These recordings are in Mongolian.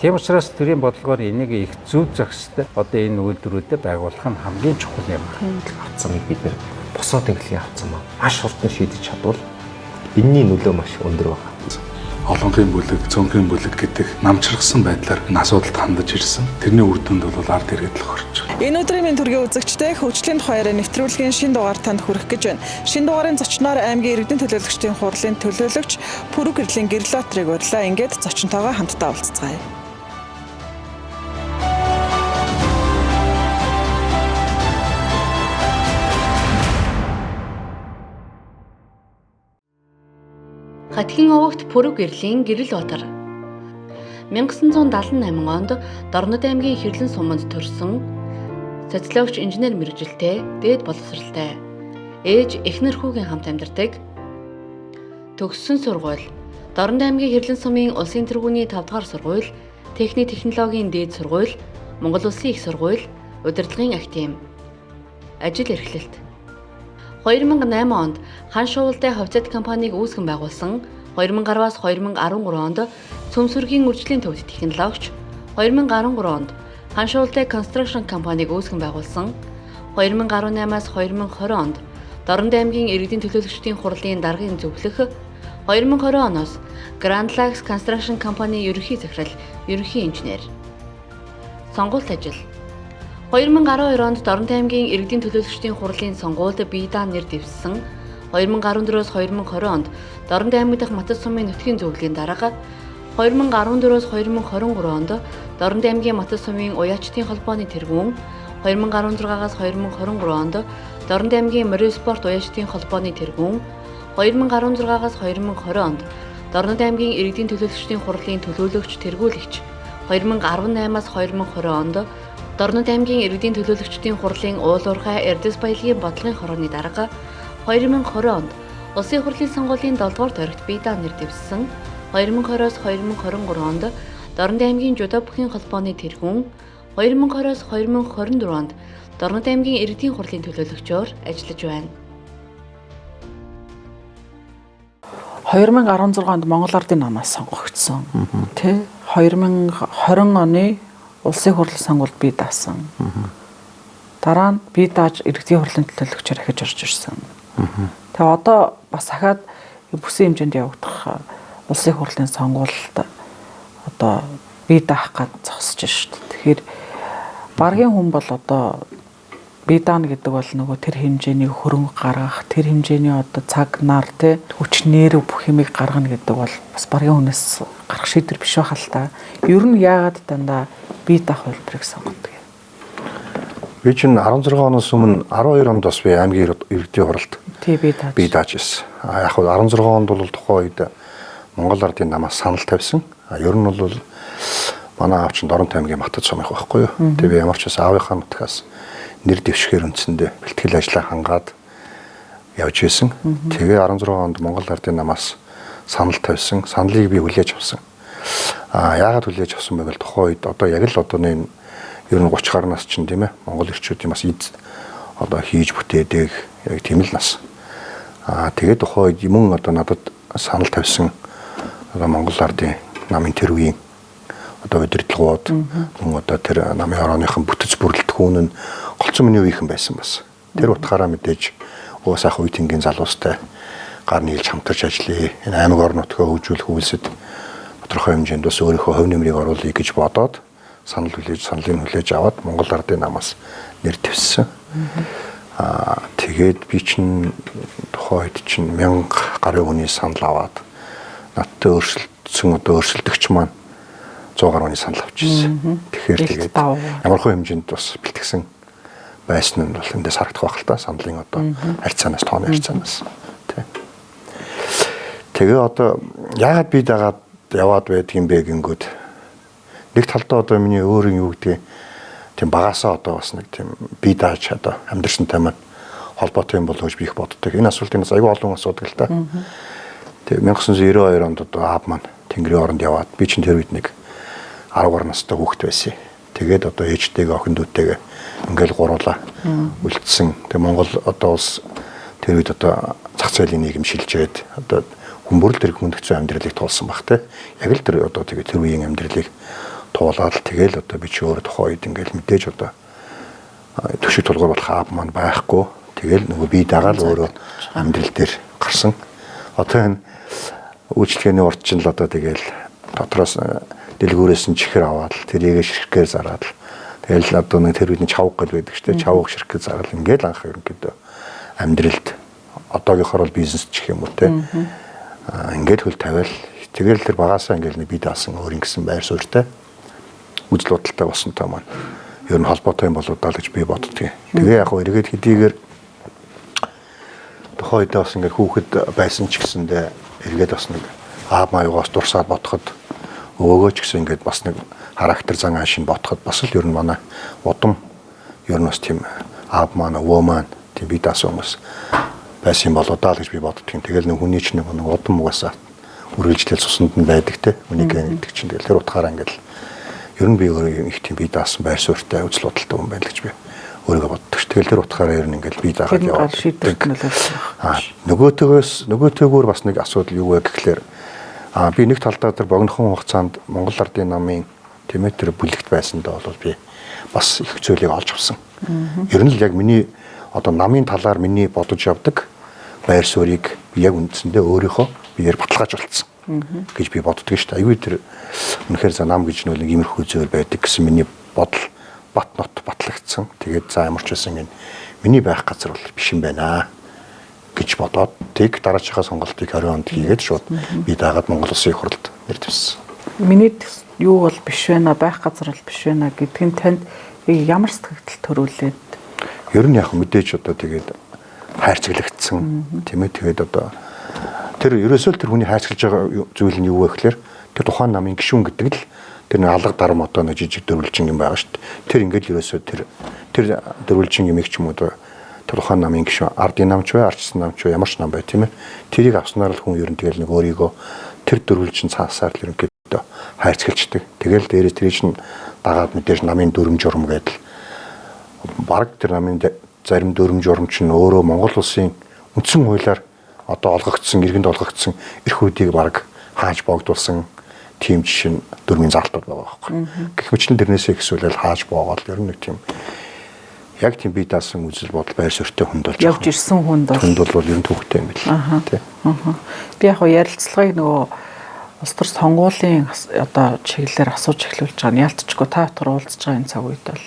Тийм учраас төрийн бодлогоор энийг их зөв зохистой одоо энэ үйлдвэрүүдэд байгуулах нь хамгийн чухал юм. Авцааныг бид нэр босоо тэнхлийн авцсан маа маш хурдан шийдэж чадвал энэний нөлөө маш өндөр байна. Олонхын бүлэг, цөөнхийн бүлэг гэдэг намчрахсан байдлаар энэ асуудалд хандаж ирсэн. Тэрний үр дүнд бол ард иргэд л хорч байгаа. Энэ өдрийн минь төргийн үзэгчтэй хөгжлийн тухай яриа нэвтрүүлгийн шин дугаар танд хүрэх гэж байна. Шин дугаарын зочноор аймгийн иргэдийн төлөөлөгчдийн хурлын төлөөлөгч Пүрүг гэрлийн Гэрлөөтрийг урьлаа. Ингээд зочинтойгоо хамтдаа уулзцгаая. Хатгийн овогт Пүрэв гэрлийн Гэрэл Баатар 1978 онд Дорнод аймгийн Хэрлэн суманд төрсөн социологч инженер мэргэжилтэй, дээд боловсралтай. Ээж эхнэр хүүгийн хамт амьдардаг. Төгссөн сургууль Дорнод аймгийн Хэрлэн сумын Улсын тэргүүний 5 дугаар сургууль, техник технологийн дээд сургууль, Монгол Улсын их сургууль, удирдлагын академи. Ажил эрхлэлт 2008 онд Хан шуулдай хувьцаат компанийг үүсгэн байгуулсан. 2010-аас 2013 онд Цөмсөргийн үржлийн төвд технологич, 2013 онд Хан шуулдай Construction компанийг үүсгэн байгуулсан. 2018-аас 2020 онд Дорнод аймгийн иргэдийн төлөөлөгчдийн хурлын даргын зөвлөх, 2020 оноос Grand Lux Construction компани ерөнхий захирал, ерөнхий инженер. Сонгуульт ажил 2012 онд Дорнод аймгийн иргэдийн төлөөлөгчдийн хурлын сонгуульд Бидан нэр дэвссэн. 2014-өөс 2020 онд Дорнод аймаг дахь Матас сумын нутгийн зөвлөлийн дарга, 2014-өөс 2023 онд Дорнод аймгийн Матас сумын уяачдын холбооны тэргүүн, 2016-аас 2023 онд Дорнод аймгийн морин спорт уяачдын холбооны тэргүүн, 2016-аас 2020 онд Дорнод аймгийн иргэдийн төлөөлөгчдийн хурлын төлөөлөгч тэргүүлэгч, 2018-аас 2020 онд Дорнод аймгийн иргэдийн төлөөлөгчдийн хурлын уул уурхай Эрдэс баялагын бодлогын хорооны дарга, 2020 онд Улсын хурлын сонгуулийн 7 дугаар тойрогт Бидан нэр дэвссэн. 2020-оос 2023 онд Дорнод аймгийн Жудо бүхийн холбооны тэргүүн, 2020-оос 2024 онд Дорнод аймгийн иргэдийн хурлын төлөөлөгчөөр ажиллаж байна. 2016 онд Монгол Ардын намаас сонгогдсон. Тэ 2020 оны Улсын хурлын сонгуульд би даасан. Дараа нь би дааж иргэдийн хурлын төлөөлөгчөөр ахиж орж ирсэн. Тэгээ одоо бас ахаад бүсэн хэмжээнд явагдах Улсын хурлын сонгуульд одоо би даах гад зогсож шүү дээ. Тэгэхээр баргийн хүн бол одоо би даана гэдэг бол нөгөө тэр хэмжээний хөрөнгө гаргах, тэр хэмжээний одоо цаг нар тэ хүч нэр бүх юмыг гаргана гэдэг бол бас баргийн хүнээс гарах шийдвэр биш байх л та. Ер нь яагаад дандаа би даах хувилбарыг сонгодог юм? Би чинь 16 оноос өмнө 12 онд бас би аймгийн иргэдийн хуралд Тий би дааж. Би дааж ирсэн. А яг хөө 16 онд бол тухайн үед Монгол Ардын намаас санал тавьсан. А ер нь бол манай аав чинь Дорнод аймгийн Матад сумынх байхгүй юу. Тэгээ би ямар ч байсан аавынхаа нутгаас нэр дэвшгээр үндсэндээ бэлтгэл ажлаа хангаад явж исэн. Тэгээ 16 онд Монгол Ардын намаас санал тавьсан. Саналыг би хүлээж авсан. А яагаад хүлээж авсан бэ гэвэл тухайн үед одоо яг л одоо нэг ер нь 30 гаруй нас чинь тийм ээ Монгол эрчүүдийн бас эд одоо хийж бүтээдэг яг тийм л нас. А тэгээ тухайн үед мөн одоо надад санал тавьсан одоо Монгол Ардын намын тэр үеийн одоо удирдлагууд мөн одоо тэр намын хорооныхон бүтэц бүрэлдэхүүн нь голцсон миний үеийнхэн байсан бас. Тэр утгаараа мэдээж уусаах үе тэнгийн залуустай гар нийлж хамтарч ажиллая. Энэ аймаг орон нутгаа хөгжүүлэх үйлсэд тодорхой хэмжээнд бас өөрийнхөө хувь нэмрийг оруулъя гэж бодоод санал хүлээж саналыг хүлээж аваад Монгол Ардын намаас нэр дэвссэн. Аа тэгээд би чинь тухайн үед чинь 1000 гаруй хүний санал аваад надтай өрсөлдсөн одоо өрсөлдөгч маань 100 гаруй хүний санал авч ирсэн. Тэгэхээр тэгээд ямар хөө хэмжээнд бас бэлтгэсэн байсан нь бол эндээс харагдах байх л та саналын одоо харьцаанаас тооны харьцаанаас тий. Тэгээ одоо яагаад би дагаад яваад байдгийм бэ гингүүд нэг талдаа одоо миний өөрийн юу гэдгийг тийм багасаа одоо бас нэг тийм би дааж одоо амьдрсантай маань холбоотой юм болов гэж би их боддог. Энэ асуултыг бас айгүй олон асуудаг л та. Тэгээ 1992 онд одоо аав маань Тэнгэрийн оронд яваад би чинь тэр үед нэг 10 гаруй настай хүүхэд байсан. Тэгээд одоо ээжтэйгээ охин дүүтэйгээ ингээл гуруулаа үлдсэн. Тэгээ Монгол одоо улс тэр үед одоо зах зээлийн нийгэм шилжээд одоо хүмүүрэл тэр хүндэгцэн амьдралыг туулсан баг те. Яг л тэр одоо тэгээ тэр үеийн амьдралыг Туулаад тэгэл одоо би чи өөрөө тухайн үед ингээл мэдээж одоо төшиг тулгуур болох аав маань байхгүй. Тэгэл нөгөө би дагаал өөрөө амьдрал дээр гарсан. Одоо энэ үйлчлэгээний урд чинь л одоо тэгэл дотроос дэлгүүрээс нь чихэр аваад л тэрийгэ ширхгээр зараад л тэгэл одоо нэг тэр үеийн чавга гэл байдаг шүү дээ. Чавга ширхэг зарал ингээл анх ерөнхийдөө амьдралд одоогийнхоор бол бизнес ч гэх юм уу те. Ингээл хөл тавиал тэгэл тэр багаасаа ингээл нэг би даасан өөр ингэсэн байр суурьтай үзэл бодолтой болсонтой маань ер нь холбоотой юм болоо даа л гэж би боддгийг. Тэгээ яг хөө эргээд хэдийгээр тухайн үедээ бас ингээд хүүхэд байсан ч гэсэндээ эргээд бас нэг аав маягоос дурсаад бодоход өвөөгөө ч гэсэн ингээд бас нэг характер зан аашин ботход бас л ер нь манай удам ер нь бас тийм аав маань өвөө маань тийм би даасан хүмүүс байсан юм болоо даа л гэж би боддгийн. Тэгэл нэг хүний чинь нэг удам угаасаа үргэлжлэл цуснд нь байдаг те. Үнийг гэдэг чинь тэгэл тэр утгаараа ингээд ер нь би өөрөө их тийм би даасан байр суурьтай үзэл бодолтой хүн байна л гэж би өөрийгөө боддог ш. Тэгэл тэр утгаараа ер нь ингээд би дагаад яваад шийдвэрт нөлөөлсөн. Нөгөөтөгөөс бас нэг асуудал юу вэ гэхлээр би нэг талдаа тэр богинохон хугацаанд Монгол Ардын намын тийм ээ тэр бүлэгт байсандаа бол би бас их зүйлийг олж авсан. Ер нь л яг миний одоо намын талаар миний бодож явдаг байр суурийг би яг үндсэндээ өөрийнхөө биеэр баталгаажуулсан гэж би боддог шүү дээ. Аюу тэр үнэхээр за нам гэж нэг иймэрхүү зүйл байдаг гэсэн миний бодол бат нот батлагдсан. Тэгээд за ямар ч байсан энэ миний байх газар бол биш юм байна гэж бодоод тэг дараачихаа сонголтыг 20 онд хийгээд шууд би дагаад Монгол Улсын их хурлд нэр дэвссэн. Миний юу бол биш байна, байх газар бол биш байна гэдг нь танд ямар сэтгэл төрүүлээд? Ер нь яг мэдээж одоо тэгээд хайрцаглагдсан тийм ээ. Тэгээд одоо тэр ерөөсөө л тэр хүний хайрцаглаж байгаа зүйл нь юу вэ гэхээр тэр тухайн намын гишүүн гэдэг л тэр нэг алга дарам одоо нэг жижиг дөрвөлжин юм байгаа шүү дээ. Тэр ингээд ерөөсөө тэр дөрвөлжин юм их ч юм уу тэр тухайн намын гишүүн ардын намч бай, арчсан намч бай, ямар ч нам бай тийм ээ. Тэрийг авснаар л хүн ер нь тэгэл нэг өөрийгөө тэр дөрвөлжин цаасаар л ерөнхийдөө хайрцагладаг. Тэгэл дээрээс тэр чинь дагаад мэдээж намын дүрм журам гэдэл бараг тэр намын зарим дүрм журам чинь өөрөө Монгол улсын үндсэн хуулиар одоо олгогдсон, иргэнд олгогдсон эрхүүдийг бараг хааж боогдуулсан тийм жишээ нь дүрмийн залтууд байгаа байхгүй. Гэх мэтлэн тэрнээсээ ихсүүлэл хааж боогоол ер нь нэг тийм яг тийм бие даасан үзэл бодол байр суурьтай хүнд болж явж ирсэн хүнд бол ер нь түүхтэй юм бэл. Тий. Би яг ярилцлагыг нөгөө улс төр сонгуулийн одоо чиглэлээр асууж эхлүүлж байгаа нь ялцчгүй та дотор уулзж байгаа энэ цаг үед бол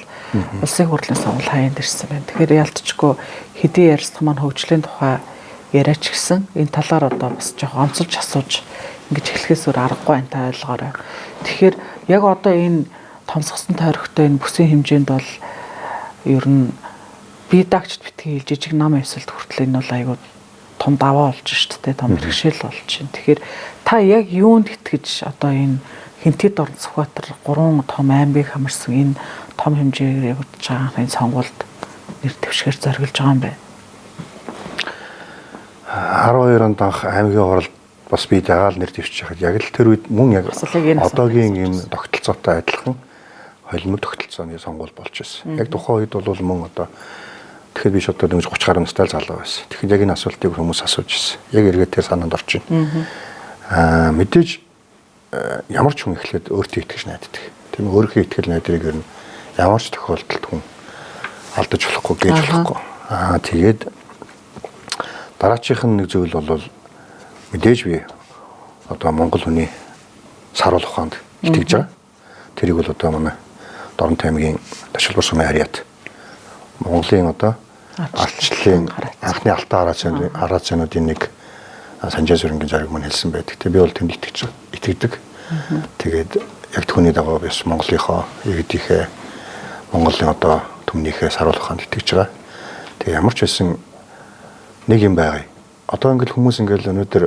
улсын хурлын сонгуул хаяанд ирсэн байна. Тэгэхээр ялцчгүй хэдий ярилцлага маань хөгжлийн тухай яриач гисэн энэ талаар одоо бас жоохон онцолж асууж ингэж эхлэхээс өөр аргагүй энэ та ойлгоорой. Тэгэхээр яг одоо энэ томсгосон тойрогтой энэ бүсийн хэмжээнд бол ер нь бие даагчд битгий жижиг нам эвсэлт хүртэл энэ бол айгүй том даваа болж шүү дээ, том бэрхшээл болж байна. Тэгэхээр та яг юунд итгэж одоо энэ Хэнтид Дорн Сүхбаатар гурван том аймгийг хамарсан энэ том хэмжээгээр явагдаж байгаа энэ сонгуульд нэр дэвшгээр зориглож байгаа юм бэ? 12 онд анх аймгийн хурал бас би дагаал нэр дэвшиж хахад яг л тэр үед мөн яг одоогийн ийм тогтолцоотой адилхан холимог тогтолцооны сонгуул болж байсан. Яг тухайн үед бол мөн одоо тэгэхээр би шууд дөнгөж 30 гаруй настай залуу байсан. Тэгэхээр яг энэ асуултыг хүмүүс асууж ирсэн. Яг эргээд тэр санаанд орж байна. Мэдээж ямар ч хүн эхлээд өөртөө итгэж найддаг. Тийм өөрийнхөө итгэл найдрыг ер нь ямар ч тохиолдолд хүн алдаж болохгүй, гээж болохгүй. Тэгээд дараачих нь нэг зүйл бол мэдээж би одоо Монгол хүний саруул ухаанд итгэж байгаа. Тэрийг бол одоо манай Дорнот аймгийн Ташилбар сумын харьяат Монголын одоо ардчлалын анхны алтан хараацнуудын нэг Санжаа сүрэнгийн зориг мань хэлсэн байдаг. Тэгээ би бол тэнд итгэдэг. Тэгээд яг түүний дагуу би бас Монголынхоо иргэдийнхээ Монголын одоо түмнийхээ саруул ухаанд итгэж байгаа. Тэгээ ямар ч байсан нэг юм байгаа. Одоо ингээл хүмүүс ингээл өнөөдөр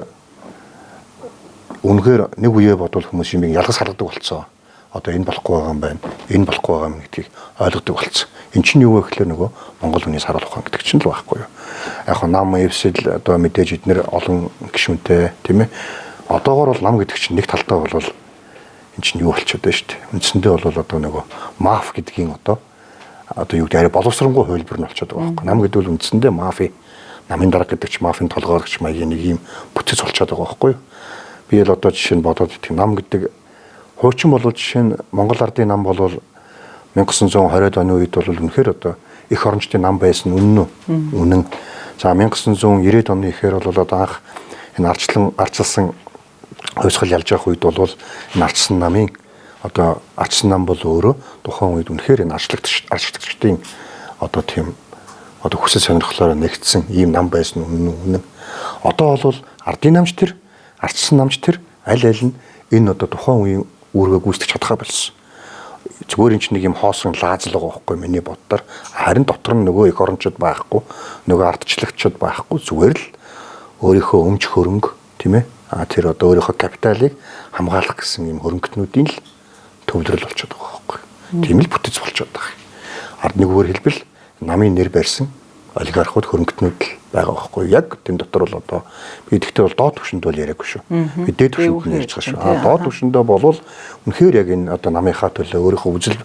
үнэхээр нэг үе бодвол хүмүүс юм ялгаж салгадаг болцсон. Одоо энэ болохгүй байгаа юм байна. Энэ болохгүй байгаа юм гэдгийг ойлгодог болцсон. Эн чинь юу вэ гэхлээр нөгөө Монгол хүний саруул ухаан гэдэг чинь л байхгүй юу. Яг хоо нам эвсэл одоо мэдээж эднэр олон гишүүнтэй тийм ээ. Одоогор бол нам гэдэг чинь нэг талдаа бол эн чинь юу болчиход байна шүү дээ. Үндсэндээ бол одоо нөгөө маф гэдгийн одоо юу гэдэг арай боловсронгуй хувилбар нь болчиход байгаа байхгүй. Нам гэдэг бол үндсэндээ мафи, намын дарга гэдэг чинь мафийн толгойлогч маягийн нэг юм бүтэц болчиход байгаа байхгүй юу. Би л одоо жишээ нь бодоод идэх нам гэдэг Хуучин бол жишээ нь Монгол Ардын нам бол 1920-ад оны үед бол үнэхээр одоо эх орончдын нам байсан үнэн үү? Үнэн. За 1990-ад оны ихээр бол одоо анх энэ ардчилсан хувьсгал ялж явах үед бол энэ ардчилсан намын одоо ардчилсан нам бол өөрөө тухайн үед үнэхээр энэ ардчлагчдын одоо тийм одоо хүсэл сонирхлоороо нэгдсэн ийм нам байсан үнэн үнэн. Одоо бол ардын намч тэр, ардчилсан намч тэр аль аль нь энэ одоо тухайн үеийн үүргээ гүйцэтгэж чадхаа болсон. Зүгээр энэ чинь нэг юм хоосон лаазл байгаа байхгүй миний бодлоор. Харин дотор нь нөгөө их орончид байхгүй, нөгөө ардчлагчид байхгүй, зүгээр л өөрийнхөө өмч хөрөнгө тийм ээ. А тэр одоо өөрийнхөө капиталыг хамгаалах гэсэн юм хөрөнгөтнүүдийн л төвлөрөл болчиход байгаа байхгүй. Тийм л бүтэц болчиход байгаа. Ард нэггээр хэлбэл намын нэр барьсан олигархууд хөрөнгөтнүүд л байгаа байхгүй. Яг тэн дотор бол одоо би тэгтээ бол доод түвшинд бол яриаггүй шүү. Би дээд түвшинд нь ярьж байгаа шүү. А доод түвшиндөө болвол үнэхээр яг энэ одоо намынхаа төлөө өөрийнхөө үзэл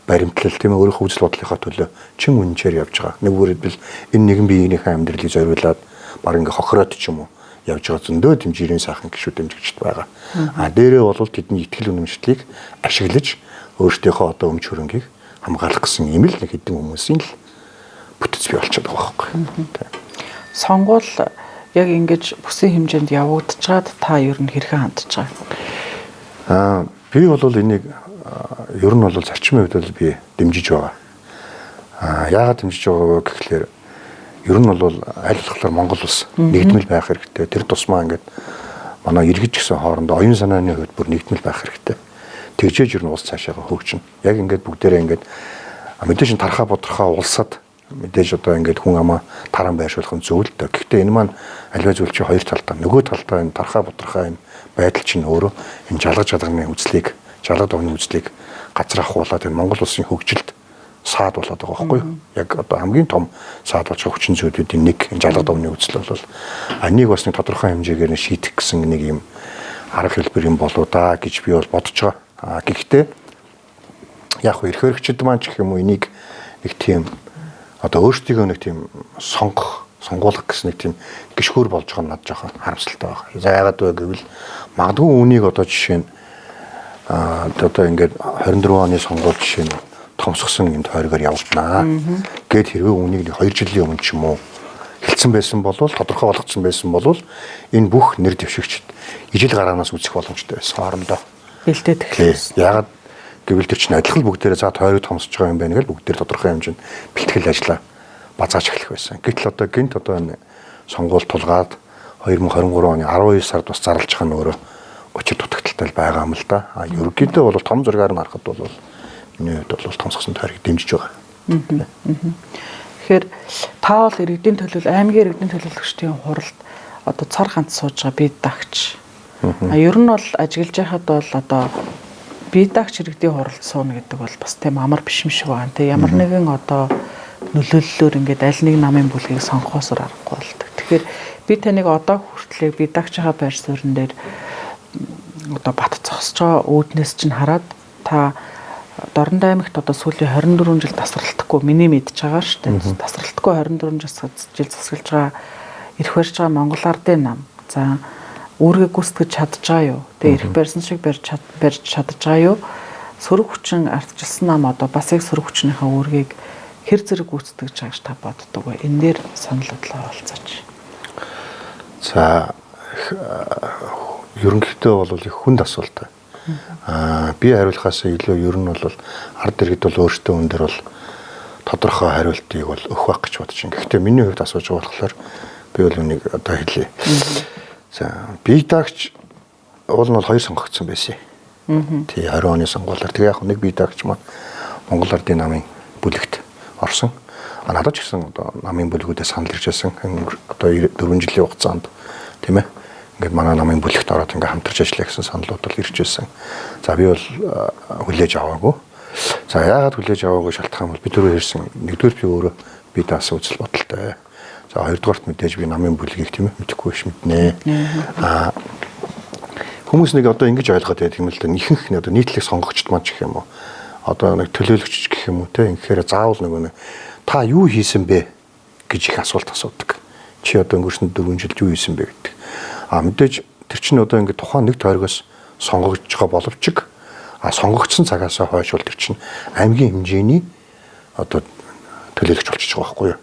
баримтлал тийм ээ өөрийнхөө үзэл бодлынхаа төлөө чин үнэнчээр явж байгаа. Нэг үгээр хэлбэл энэ нэгэн биеийнхээ амьдралыг зориулаад баг ингээ хохироод ч юм уу явж байгаа зөндөө дэмжирийн сайхан гişүүд дэмжигчд байгаа. А дээрээ бол тэдний итгэл үнэмшлийг ашиглаж өөрсдийнхөө одоо өмч хөрөнгийг хамгаалах гэсэн юм л нэг хэдэн хүмүүсийн л бүтэц бий болчиход байгаа байхгүй. Сонгуул яг ингэж бүсийн хэмжээнд явагдчихад та ер нь хэрхэн хандж байгаа юм? Би бол энийг ер нь бол зарчмын хувьд бол би дэмжиж байгаа. Яагаад дэмжиж байгаа вэ гэхлээр ер нь бол аль болохоор Монгол улс нэгдмэл байх хэрэгтэй. Тэр тусмаа ингээд манай иргэж гисэн хоорондоо оюун санааны хувьд бүр нэгдмэл байх хэрэгтэй. Тэгжээж ер нь улс цаашаага хөгжинэ. Яг ингээд бүгдээрээ ингээд мэдээж нь тархаа бодрохоо улсад мэдээж одоо ингээд хүн амаа таран байршуулах нь зөв л дээ. Гэхдээ энэ маань аливаа зүйл чинь хоёр талдаа. Нөгөө талдаа энэ тархаа бодрохоо энэ байдал чинь өөрөө энэ жалгаж жалганы үзлийг, жалга давны үзлийг газар ахуулаад энэ Монгол улсын хөгжилд саад болоод байгаа байхгүй юу? Яг одоо хамгийн том саад болж байгаа хүчин зүйлүүдийн нэг энэ жалга давны үзэл бол энийг бас нэг тодорхой хэмжээгээр нь шийдэх гэсэн нэг юм арга хэлбэр юм болоо да гэж би бол бодож байгаа. Гэхдээ яг хөө эрх баригчид маань ч гэх юм уу энийг нэг тийм одоо өөрсдийгөө нэг тийм сонгуулах гэсэн нэг тийм гишгүүр болж байгаа нь над жоохон харамсалтай байна. За яагаад вэ гэвэл магадгүй үүнийг одоо жишээ нь одоо ингээд 24 оны сонгуул жишээ нь томсгосон юм тойргоор явагдана. Гэт хэрвээ үүнийг 2 жилийн өмнө ч юм уу хэлсэн байсан бол тодорхой болгоцсон байсан бол энэ бүх нэр дэвшигчд ижил гараанаас үзэх боломжтой байсан хоорондоо. Бэлдээд эхэлсэн. Яагаад гэвэл тэр чинь адилхан бүгдээрээ за тойрог томсож байгаа юм байна гэл бүгдээр тодорхой хэмжээнд бэлтгэл ажлаа базааж эхлэх байсан. Гэтэл одоо гинт одоо энэ сонгуул тулгаад 2023 оны 12 сард бас зарлж байгаа нь өөрөө учир дутагдaltaй байгаа юм л да. А ерөнхийдөө бол том зургаар нь харахад бол миний хувьд бол томсгосон тойрог дэмжиж байгаа. Тэгэхээр та бол иргэдийн төлөөл аймгийн иргэдийн төлөөлөгчдийн хуралд одоо цор ганц сууж байгаа бие даагч. А ер нь бол ажиглаж байхад бол одоо бие даагч иргэдийн хуралд сууна гэдэг бол бас тийм амар биш юм шиг байна. Тэ ямар нэгэн одоо нөлөөллөөр ингээд аль нэг намын бүлгийг сонгохоос аргагүй болдог. Тэгэхээр би таныг одоо хүртлээр бие даагчийнхаа байр суурин дээр одоо бат зогсож байгаа үүднээс чинь хараад та Дорнод аймагт одоо сүүлийн 24 жил тасралтгүй миний мэдж байгаа шүү дээ. Тасралтгүй 24 жил засаглаж байгаа эрх барьж байгаа Монгол Ардын нам. За үүргээ гүйцэтгэж чадж байгаа юу? Тэгээ эрх барьсан шиг барьж чадж байгаа юу? Сөрөг хүчин ардчилсан нам одоо бас яг сөрөг хүчнийхээ үүргийг хэр зэрэг гүйцэтгэж байгаа гэж та боддог вэ? Энэ дээр санал бодлоо оролцооч. За ерөнхийдөө бол их хүнд асуулт. Би хариулахаас илүү ер нь бол ард иргэд бол өөртөө өн дээр бол тодорхой хариултыг бол өгөх байх гэж бодож байна. Гэхдээ миний хувьд асууж байгаа болохоор би бол үнийг одоо хэлье. За бие даагч уул нь бол 2 сонгогдсон байсан. Тий 20 оны сонгуулиар тэгээ яг нэг бие даагч маань Монгол Ардын намын бүлэгт орсон. А надад ч гэсэн одоо намын бүлгүүдээ санал ирж байсан. Одоо 4 жилийн хугацаанд тийм ээ ингээд манай намын бүлэгт ороод ингээд хамтарч ажиллая гэсэн саналууд бол ирж байсан. За би бол хүлээж аваагүй. За яагаад хүлээж аваагүй шалтгаан бол би түрүү хэлсэн. Нэгдүгээр би өөрөө би даасан үзэл бодолтой. За хоёрдугаарт мэдээж би намын бүлгийг тийм ээ мэдэхгүй биш мэднэ. Аа хүмүүс нэг одоо ингэж ойлгоод байдаг юм л да. Ихэнх нь одоо нийтлэг сонгогчд маань ч гэх юм уу. Одоо нэг төлөөлөгч гэх юм уу те. Ингэхээр заавал нөгөө та юу хийсэн бэ гэж их асуулт асуудаг. Чи одоо өнгөрсөн 4 жилд юу хийсэн бэ гэдэг. А мэдээж тэр чинь одоо ингээд тухайн нэг тойргоос сонгогдож байгаа боловч А сонгогдсон цагаас хойш бол тэр чинь аймгийн хэмжээний одоо төлөөлөгч болчихж байгаа байхгүй юу?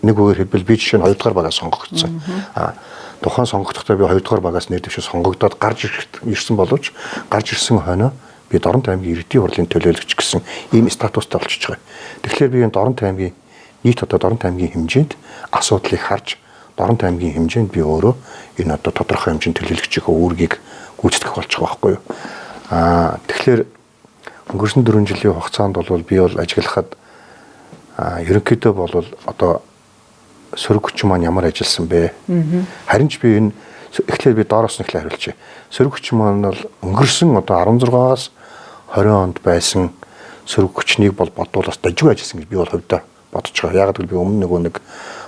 Нэг үгээр хэлбэл би жишээ нь 2 дугаар багаас сонгогдсон. А тухайн сонгогдохдоо би 2 дугаар багаас нэр дэвшээ сонгогдоод гарч ирсэн боловч гарч ирсэн хойноо би Дорнот аймгийн иргэдийн хурлын төлөөлөгч гэсэн ийм статустай болчихж байгаа. Тэгэхээр би энэ Дорнот аймгийн нийт одоо Дорнот аймгийн хэмжээнд асуудлыг харж Дорнот аймгийн хэмжээнд би өөрөө энэ одоо тодорхой хэмжээнд төлөөлөгчийн үүргийг гүйцэтгэх болж байгаа байхгүй юу. Аа тэгэхээр өнгөрсөн 4 жилийн хугацаанд бол би бол ажиглахад ерөнхийдөө бол одоо сөрөг хүчин маань ямар ажилласан бэ? Харин ч би энэ эхлээд би доороос нь эхлээ хариулчих. Сөрөг хүчин маань бол өнгөрсөн одоо 16-аас 20 онд байсан сөрөг хүчнийг бол бодвол бас дажгүй ажилласан гэж би бол хувьдаа бодож байгаа. Яг гэвэл би өмнө нөгөө нэг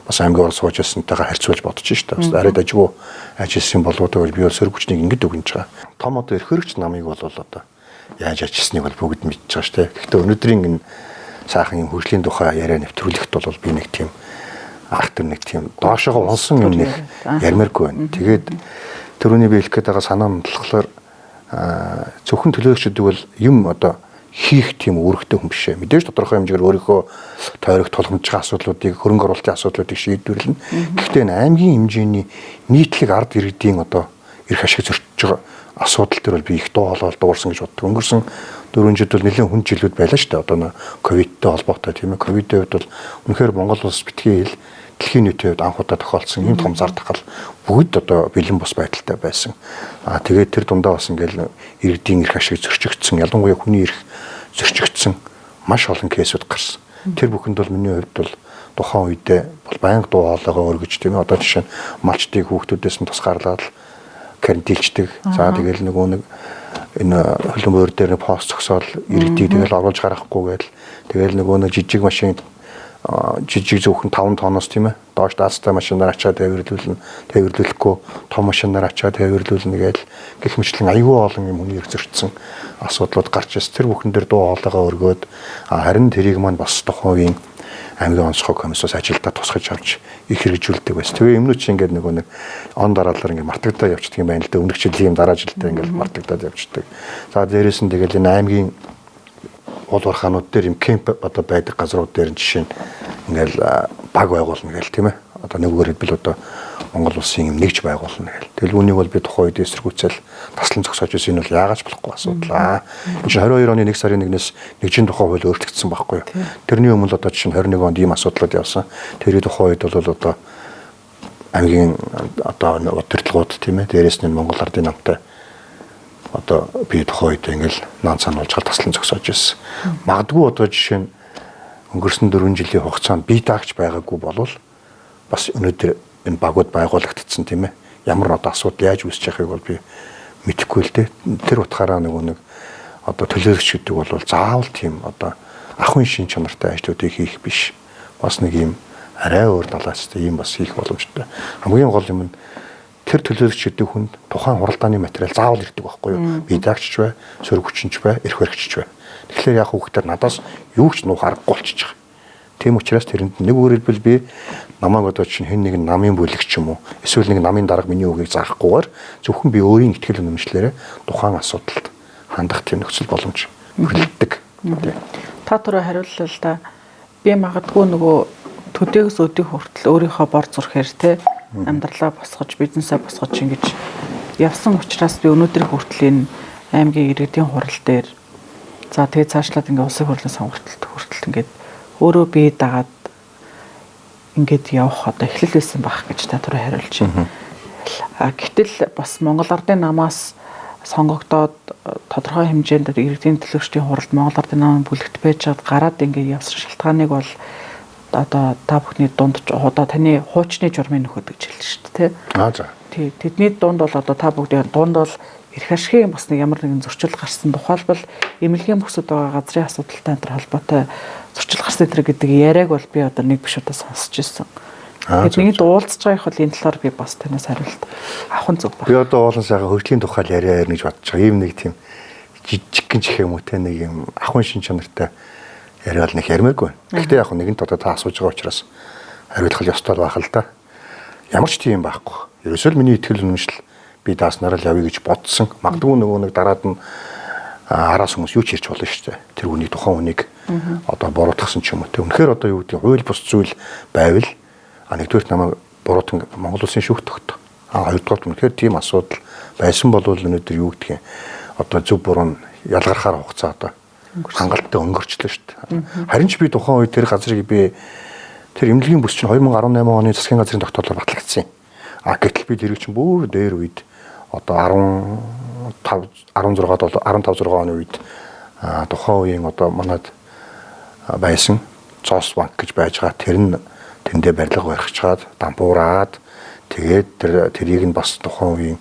бас аймгийн ор сууж байсантайгаа харьцуулж бодож шээ. Бас арай дажгүй ажилласан болов уу гэж би бол сөрөг хүчнийг ингэж өгнөж байгаа. Том одоо эрх хөрөгч намыг бол одоо яаж ажилласныг бол бүгд мэдж байгаа шүү дээ. Гэхдээ өнөөдрийн энэ сайхан юм хөгжлийн тухай яриа нэвтрүүлэхт бол би нэг тийм арх төр нэг тийм доошогоо унсан юм нэг ярмааргүй байна. Тэгээд түрүүний би хэлэх гээд байгаа санаа нь болохоор зөвхөн төлөөлөгч гэдэг бол юм одоо хийх тийм үүрэгтэй хүн биш ээ. Мэдээж тодорхой хэмжээгээр өөрийнхөө тойрог тулгамж байгаа асуудлуудыг, хөрөнгө оруулалтын асуудлуудыг шийдвэрлэнэ. Гэхдээ энэ аймгийн хэмжээний нийтлэг ард иргэдийн одоо эрх ашиг зөрчиж байгаа асуудал төр бол би их дуу хоолой дуурсан гэж боддог. Өнгөрсөн 4 жил бол нэлээд хүн жилүүд байлаа шүү дээ. Одоо нөө ковидтэй холбоотой тийм ээ. Ковидын хувьд бол үнэхээр Монгол улс битгий хэл дэлхийн нийтийн хувьд анх удаа тохиолдсон ийм том зар тахал бүгд одоо бэлэн бус байдалтай байсан. Аа тэгээд тэр дундаа бас ингээл иргэдийн эрх ашиг зөрчигдсөн, ялангуяа хүний эрх зөрчигдсөн маш олон кейсүүд гарсан. Тэр бүхэнд бол миний хувьд бол тухайн үедээ бол байнга дуу хоолойгоо өргөж тийм ээ. Одоо жишээ нь малчдыг хүүхдүүдээс нь тусгаарлаад карантинчдэг. За тэгэл нөгөө нэг энэ хөлбөмбөр дээр нэг пост зогсоол иргэдийг тэгэл оруулж гаргахгүй гээл. Тэгэл нөгөө нэг жижиг машин жижиг зөвхөн 5 тонноос тийм ээ доош даацтай машинаар ачаад тээвэрлүүлнэ, тээвэрлүүлэхгүй том машинаар ачаад тээвэрлүүлнэ гээл гэх мэтлэн айгүй олон юм хүний эрх зөрчсөн асуудлууд гарч ирсэн. Тэр бүхэн дээр дуу хоолойгоо өргөөд харин тэрийг маань бас тухайн үеийн аймгийн онцгой комиссоос ажилдаа тусгаж авч их хэрэгжүүлдэг байсан. Тэгээ юмнууд чи ингээд нөгөө нэг он дараалал ингээд мартагдаад явчихдаг юм байна л да. Өмнөх жилийн юм дараа жилдээ ингээд мартагдаад явчихдаг. За дээрээс нь тэгэл энэ аймгийн уул уурхаанууд дээр юм кемп одоо байдаг газрууд дээр нь жишээ нь ингээл баг байгуулна гээл тийм ээ. Одоо нэгүгээр хэлбэл одоо Монгол улсын юм нэгж байгуулна гээл. Тэгэл үүнийг бол би тухайн үед эсэргүүцэл таслан зогсоож байсан. Энэ бол яагаад ч болохгүй асуудал аа. Энэ чинь 22 оны 1 сарын 1-ээс нэгжийн тухай хууль өөрчлөгдсөн байхгүй юу. Тэрний өмнө одоо жишээ нь 21 онд ийм асуудлууд явсан. Тэрний тухайн үед бол одоо аймгийн одоо удирдлагууд тийм ээ. Дээрээс нь Монгол Ардын намтай одоо би тухайн үед ингээл наан цаана болж гал таслан зогсоож байсан. Магадгүй одоо жишээ нь өнгөрсөн 4 жилийн хугацаанд би даагч байгаагүй болвол бас өнөөдөр энэ багууд байгуулагдсан тийм ээ. Ямар одоо асуудал яаж үүсэж байгааг бол би мэдэхгүй л дээ. Тэр утгаараа нөгөө нэг одоо төлөөлөгч гэдэг бол заавал тийм одоо ахуйн шин чанартай ажлуудыг хийх биш. Бас нэг юм арай өөр талаас ийм бас хийх боломжтой. Хамгийн гол юм нь тэр төлөөлөгч гэдэг хүнд тухайн хуралдааны материал заавал ирдэг байхгүй юу? Би даагч бай, сөрөг хүчинч бай, эрх баригч бай. Тэгэхээр яг хүүхдээр надаас юу ч нуух аргагүй болчихж байгаа. Тийм учраас тэрэнд нэг өөрөөр хэлбэл би намайг одоо чинь хэн нэгэн намын бүлэгч юм уу эсвэл нэг намын дарга миний үгийг заахгүйгээр зөвхөн би өөрийн ихтгэл үнэмшлээрээ тухайн асуудалд хандах тийм нөхцөл боломж бүрэлддэг. Та түрүү хариуллаа л да. Би магадгүй нөгөө төдийгөөс өдий хүртэл өөрийнхөө бор зүрхээр те амьдралаа босгож, бизнесээ босгож ингэж явсан учраас би өнөөдөр хүртэл энэ аймгийн иргэдийн хурал дээр за тэгээ цаашлаад ингээ улсын хурлын сонголтод хүртэл ингээд өөрөө бие дагаад ингээд явах одоо эхлэл байсан байх гэж та түрүү хариулж байна. А гэтэл бас Монгол Ардын намаас сонгогдоод тодорхой хэмжээнд иргэдийн төлөөлөгчдийн хуралд Монгол Ардын намын бүлэгт байж чад гараад ингээд явсан шалтгааныг бол одоо та бүхний дунд одоо таны хуучны журмын нөхөд гэж хэлсэн шүү дээ, тий. Аа за. Тий, тэдний дунд бол одоо та бүгдийн дунд бол эрх ашигын бас нэг ямар нэгэн зөрчил гарсан. Тухайлбал эмнэлгийн бүсэд байгаа газрын асуудалтай энэ холбоотой зөрчил гарсан энэ гэдэг яриаг бол би одоо нэг биш удаа сонсч ирсэн. Тэгээд нэгэнт уулзж байгаа их бол энэ талаар би бас танаас хариулт авах нь зөв байна. Би одоо уулан сайхан хөгжлийн тухай яриа ярина гэж бодож байгаа. Ийм нэг тийм жижигхэн чих юм уу те нэг юм ахуйн шин чанартай яриа бол нэг ярмааргүй. Гэхдээ яг нэгэнт одоо та асууж байгаа учраас хариулах ёстой байх л да. Ямар ч тийм байхгүй. Ерөөсөө л миний итгэл үнэмшил би дааснараа л явъя гэж бодсон. Магадгүй нөгөө нэг дараад нь Араас хүмүүс юу ч ярьж болно шүү дээ. Тэр хүнийг тухайн хүнийг одоо буруутгасан ч юм уу. Тэг үнэхээр одоо юу гэдэг хууль бус зүйл байвал нэгдүгээрт намайг буруутан Монгол улсын шүүх тогтоо. Хоёрдугаарт үнэхээр тийм асуудал байсан бол өнөөдөр юу гэдгийг одоо зөв буруу нь ялгархаар хугацаа одоо хангалттай өнгөрчлөө шүү дээ. Харин ч би тухайн үед тэр газрыг би тэр эмнэлгийн бүс чинь 2018 оны засгийн газрын тогтоолоор батлагдсан юм. Гэтэл би тэрийг чинь бүр дээр үед одоо 15 16 15 6 оны үед тухайн үеийн одоо манад байсан Зоос банк гэж байж байгаа тэр нь тэндээ барилга барих чаад дампуураад тэгээд тэрийг нь бас тухайн үеийн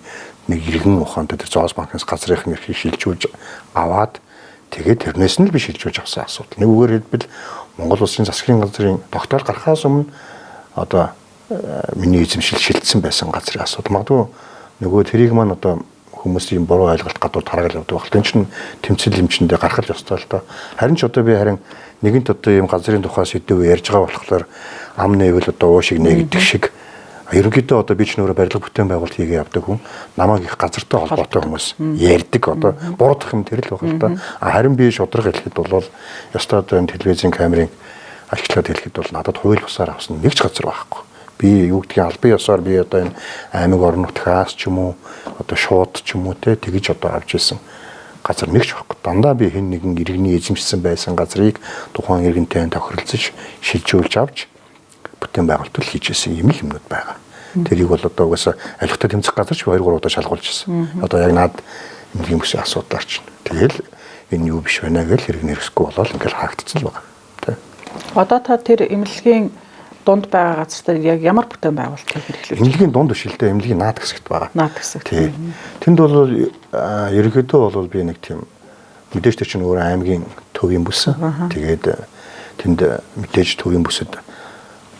нэг иргэн ухаантай тэр Зоос банкнаас газрын эрхийг шилжүүлж аваад тэгээд тэрнээс нь л би шилжүүлж авсан асуудал. Нэг үгээр хэлбэл Монгол улсын засгийн газрын тогтоол гарахаас өмнө одоо миний эзэмшил шилжсэн байсан газрын асуудал. Магадгүй нөгөө тэрийг маань одоо хүмүүсийн буруу ойлголт гадуур тараагаад явдаг байх. Тэр чинь тэмцэл эмчэндээ гарах л ёстой л доо. Харин ч одоо би харин нэгэнт одоо ийм газрын тухай сэдв ярьж байгаа болохоор ам нээвэл одоо уу шиг нэгдэх шиг ерөнхийдөө одоо би ч нөрөө барилга бүтээн байгуулалт хийгээ явдаг хүн намайг их газартай холбоотой хүмүүс ярьдаг одоо буруутгах юм тэр л байх л доо. Харин би шударга хэлэхэд бол ёстой одоо энэ телевизийн камерын ашиглаад хэлэхэд бол надад хууль бусаар авсан нэг ч газар байхгүй. Би юу гэдгийг албан ёсоор би одоо энэ аймаг орон нутгаас ч юм уу одоо шууд ч юм уу те тэгж одоо авч ирсэн газар нэг ч байхгүй. Дандаа би хэн нэгэн иргэний эзэмшсэн байсан газрыг тухайн иргэнтэй тохиролцож шилжүүлж авч бүтээн байгуулалт хийж ирсэн юм л юмнууд байгаа. Тэрийг бол одоо угаасаа алихтай тэмцэх газар ч 2 3 удаа шалгуулж ирсэн. Одоо яг наад эмнэлгийн бүсийн асуудлаар чинь. Тэгэл энэ юу биш байна гэж хэрэг нэрсэхгүй болоод ингээл хаагдчихсан л байгаа. Тэ. Одоо та тэр эмнэлгийн дунд байгаа газар дээр яг ямар бүтээн байгуулалтыг хэрэглэж байна? Эмнэлгийн дунд биш л дээ, эмнэлгийн наад хэсэгт байгаа. Наад хэсэгт. Тий. Тэнд бол ерөнхийдөө бол би нэг тийм мэдээж тэр чинь өөрөө аймгийн төвийн бүс. Тэгээд тэнд мэдээж төвийн бүсэд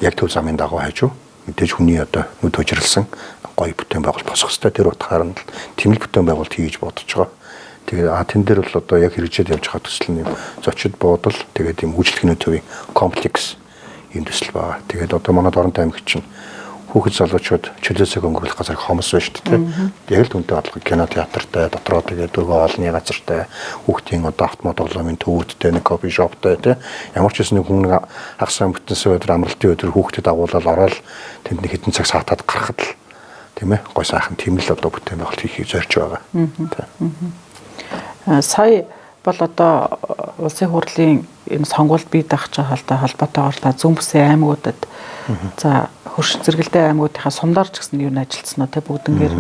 яг төв замын дагуу хажуу мэдээж хүний одоо нүд хужирлсан гоё бүтээн байгуулалт босох хэвээр тэр утгаар нь тийм л бүтээн байгуулалт хийж бодож байгаа. Тэгээд тэн дээр бол одоо яг хэрэгжээд явж байгаа төсөл нь юм зочид буудал тэгээд юм үйлчлэхний төвийн комплекс ийм төсөл байгаа. Тэгээд одоо манай Дорнот аймагт чинь хүүхэд залуучууд чөлөөсөө өнгөрүүлэх газар хомс байна шүү дээ. Яг л түнтэй адилхан кино театртай, дотроо тэгээд өгөө олны газартай, хүүхдийн одоо автомат тоглоомын төвүүдтэй, нэг кофе шоптой тий. Ямар ч гэсэн нэг хүн хагас сайн бүтэнсэн өдөр амралтын өдөр хүүхдэд агуулаад ороод тэнд нэг хэдэн цаг саатаад гарахад л тийм гой сайхан тийм л одоо бүтээн байгуулалт хийхийг зорж байгаа. Сая бол одоо улсын хурлын энэ сонгуульд бие даах байгаа холбоотойгоор та зүүн бүсийн аймагуудад за хөрш зэрэгэлдээ аймагуудынхаа сумдаар ч гэсэн юу н ажилласан уу те бүгднгээр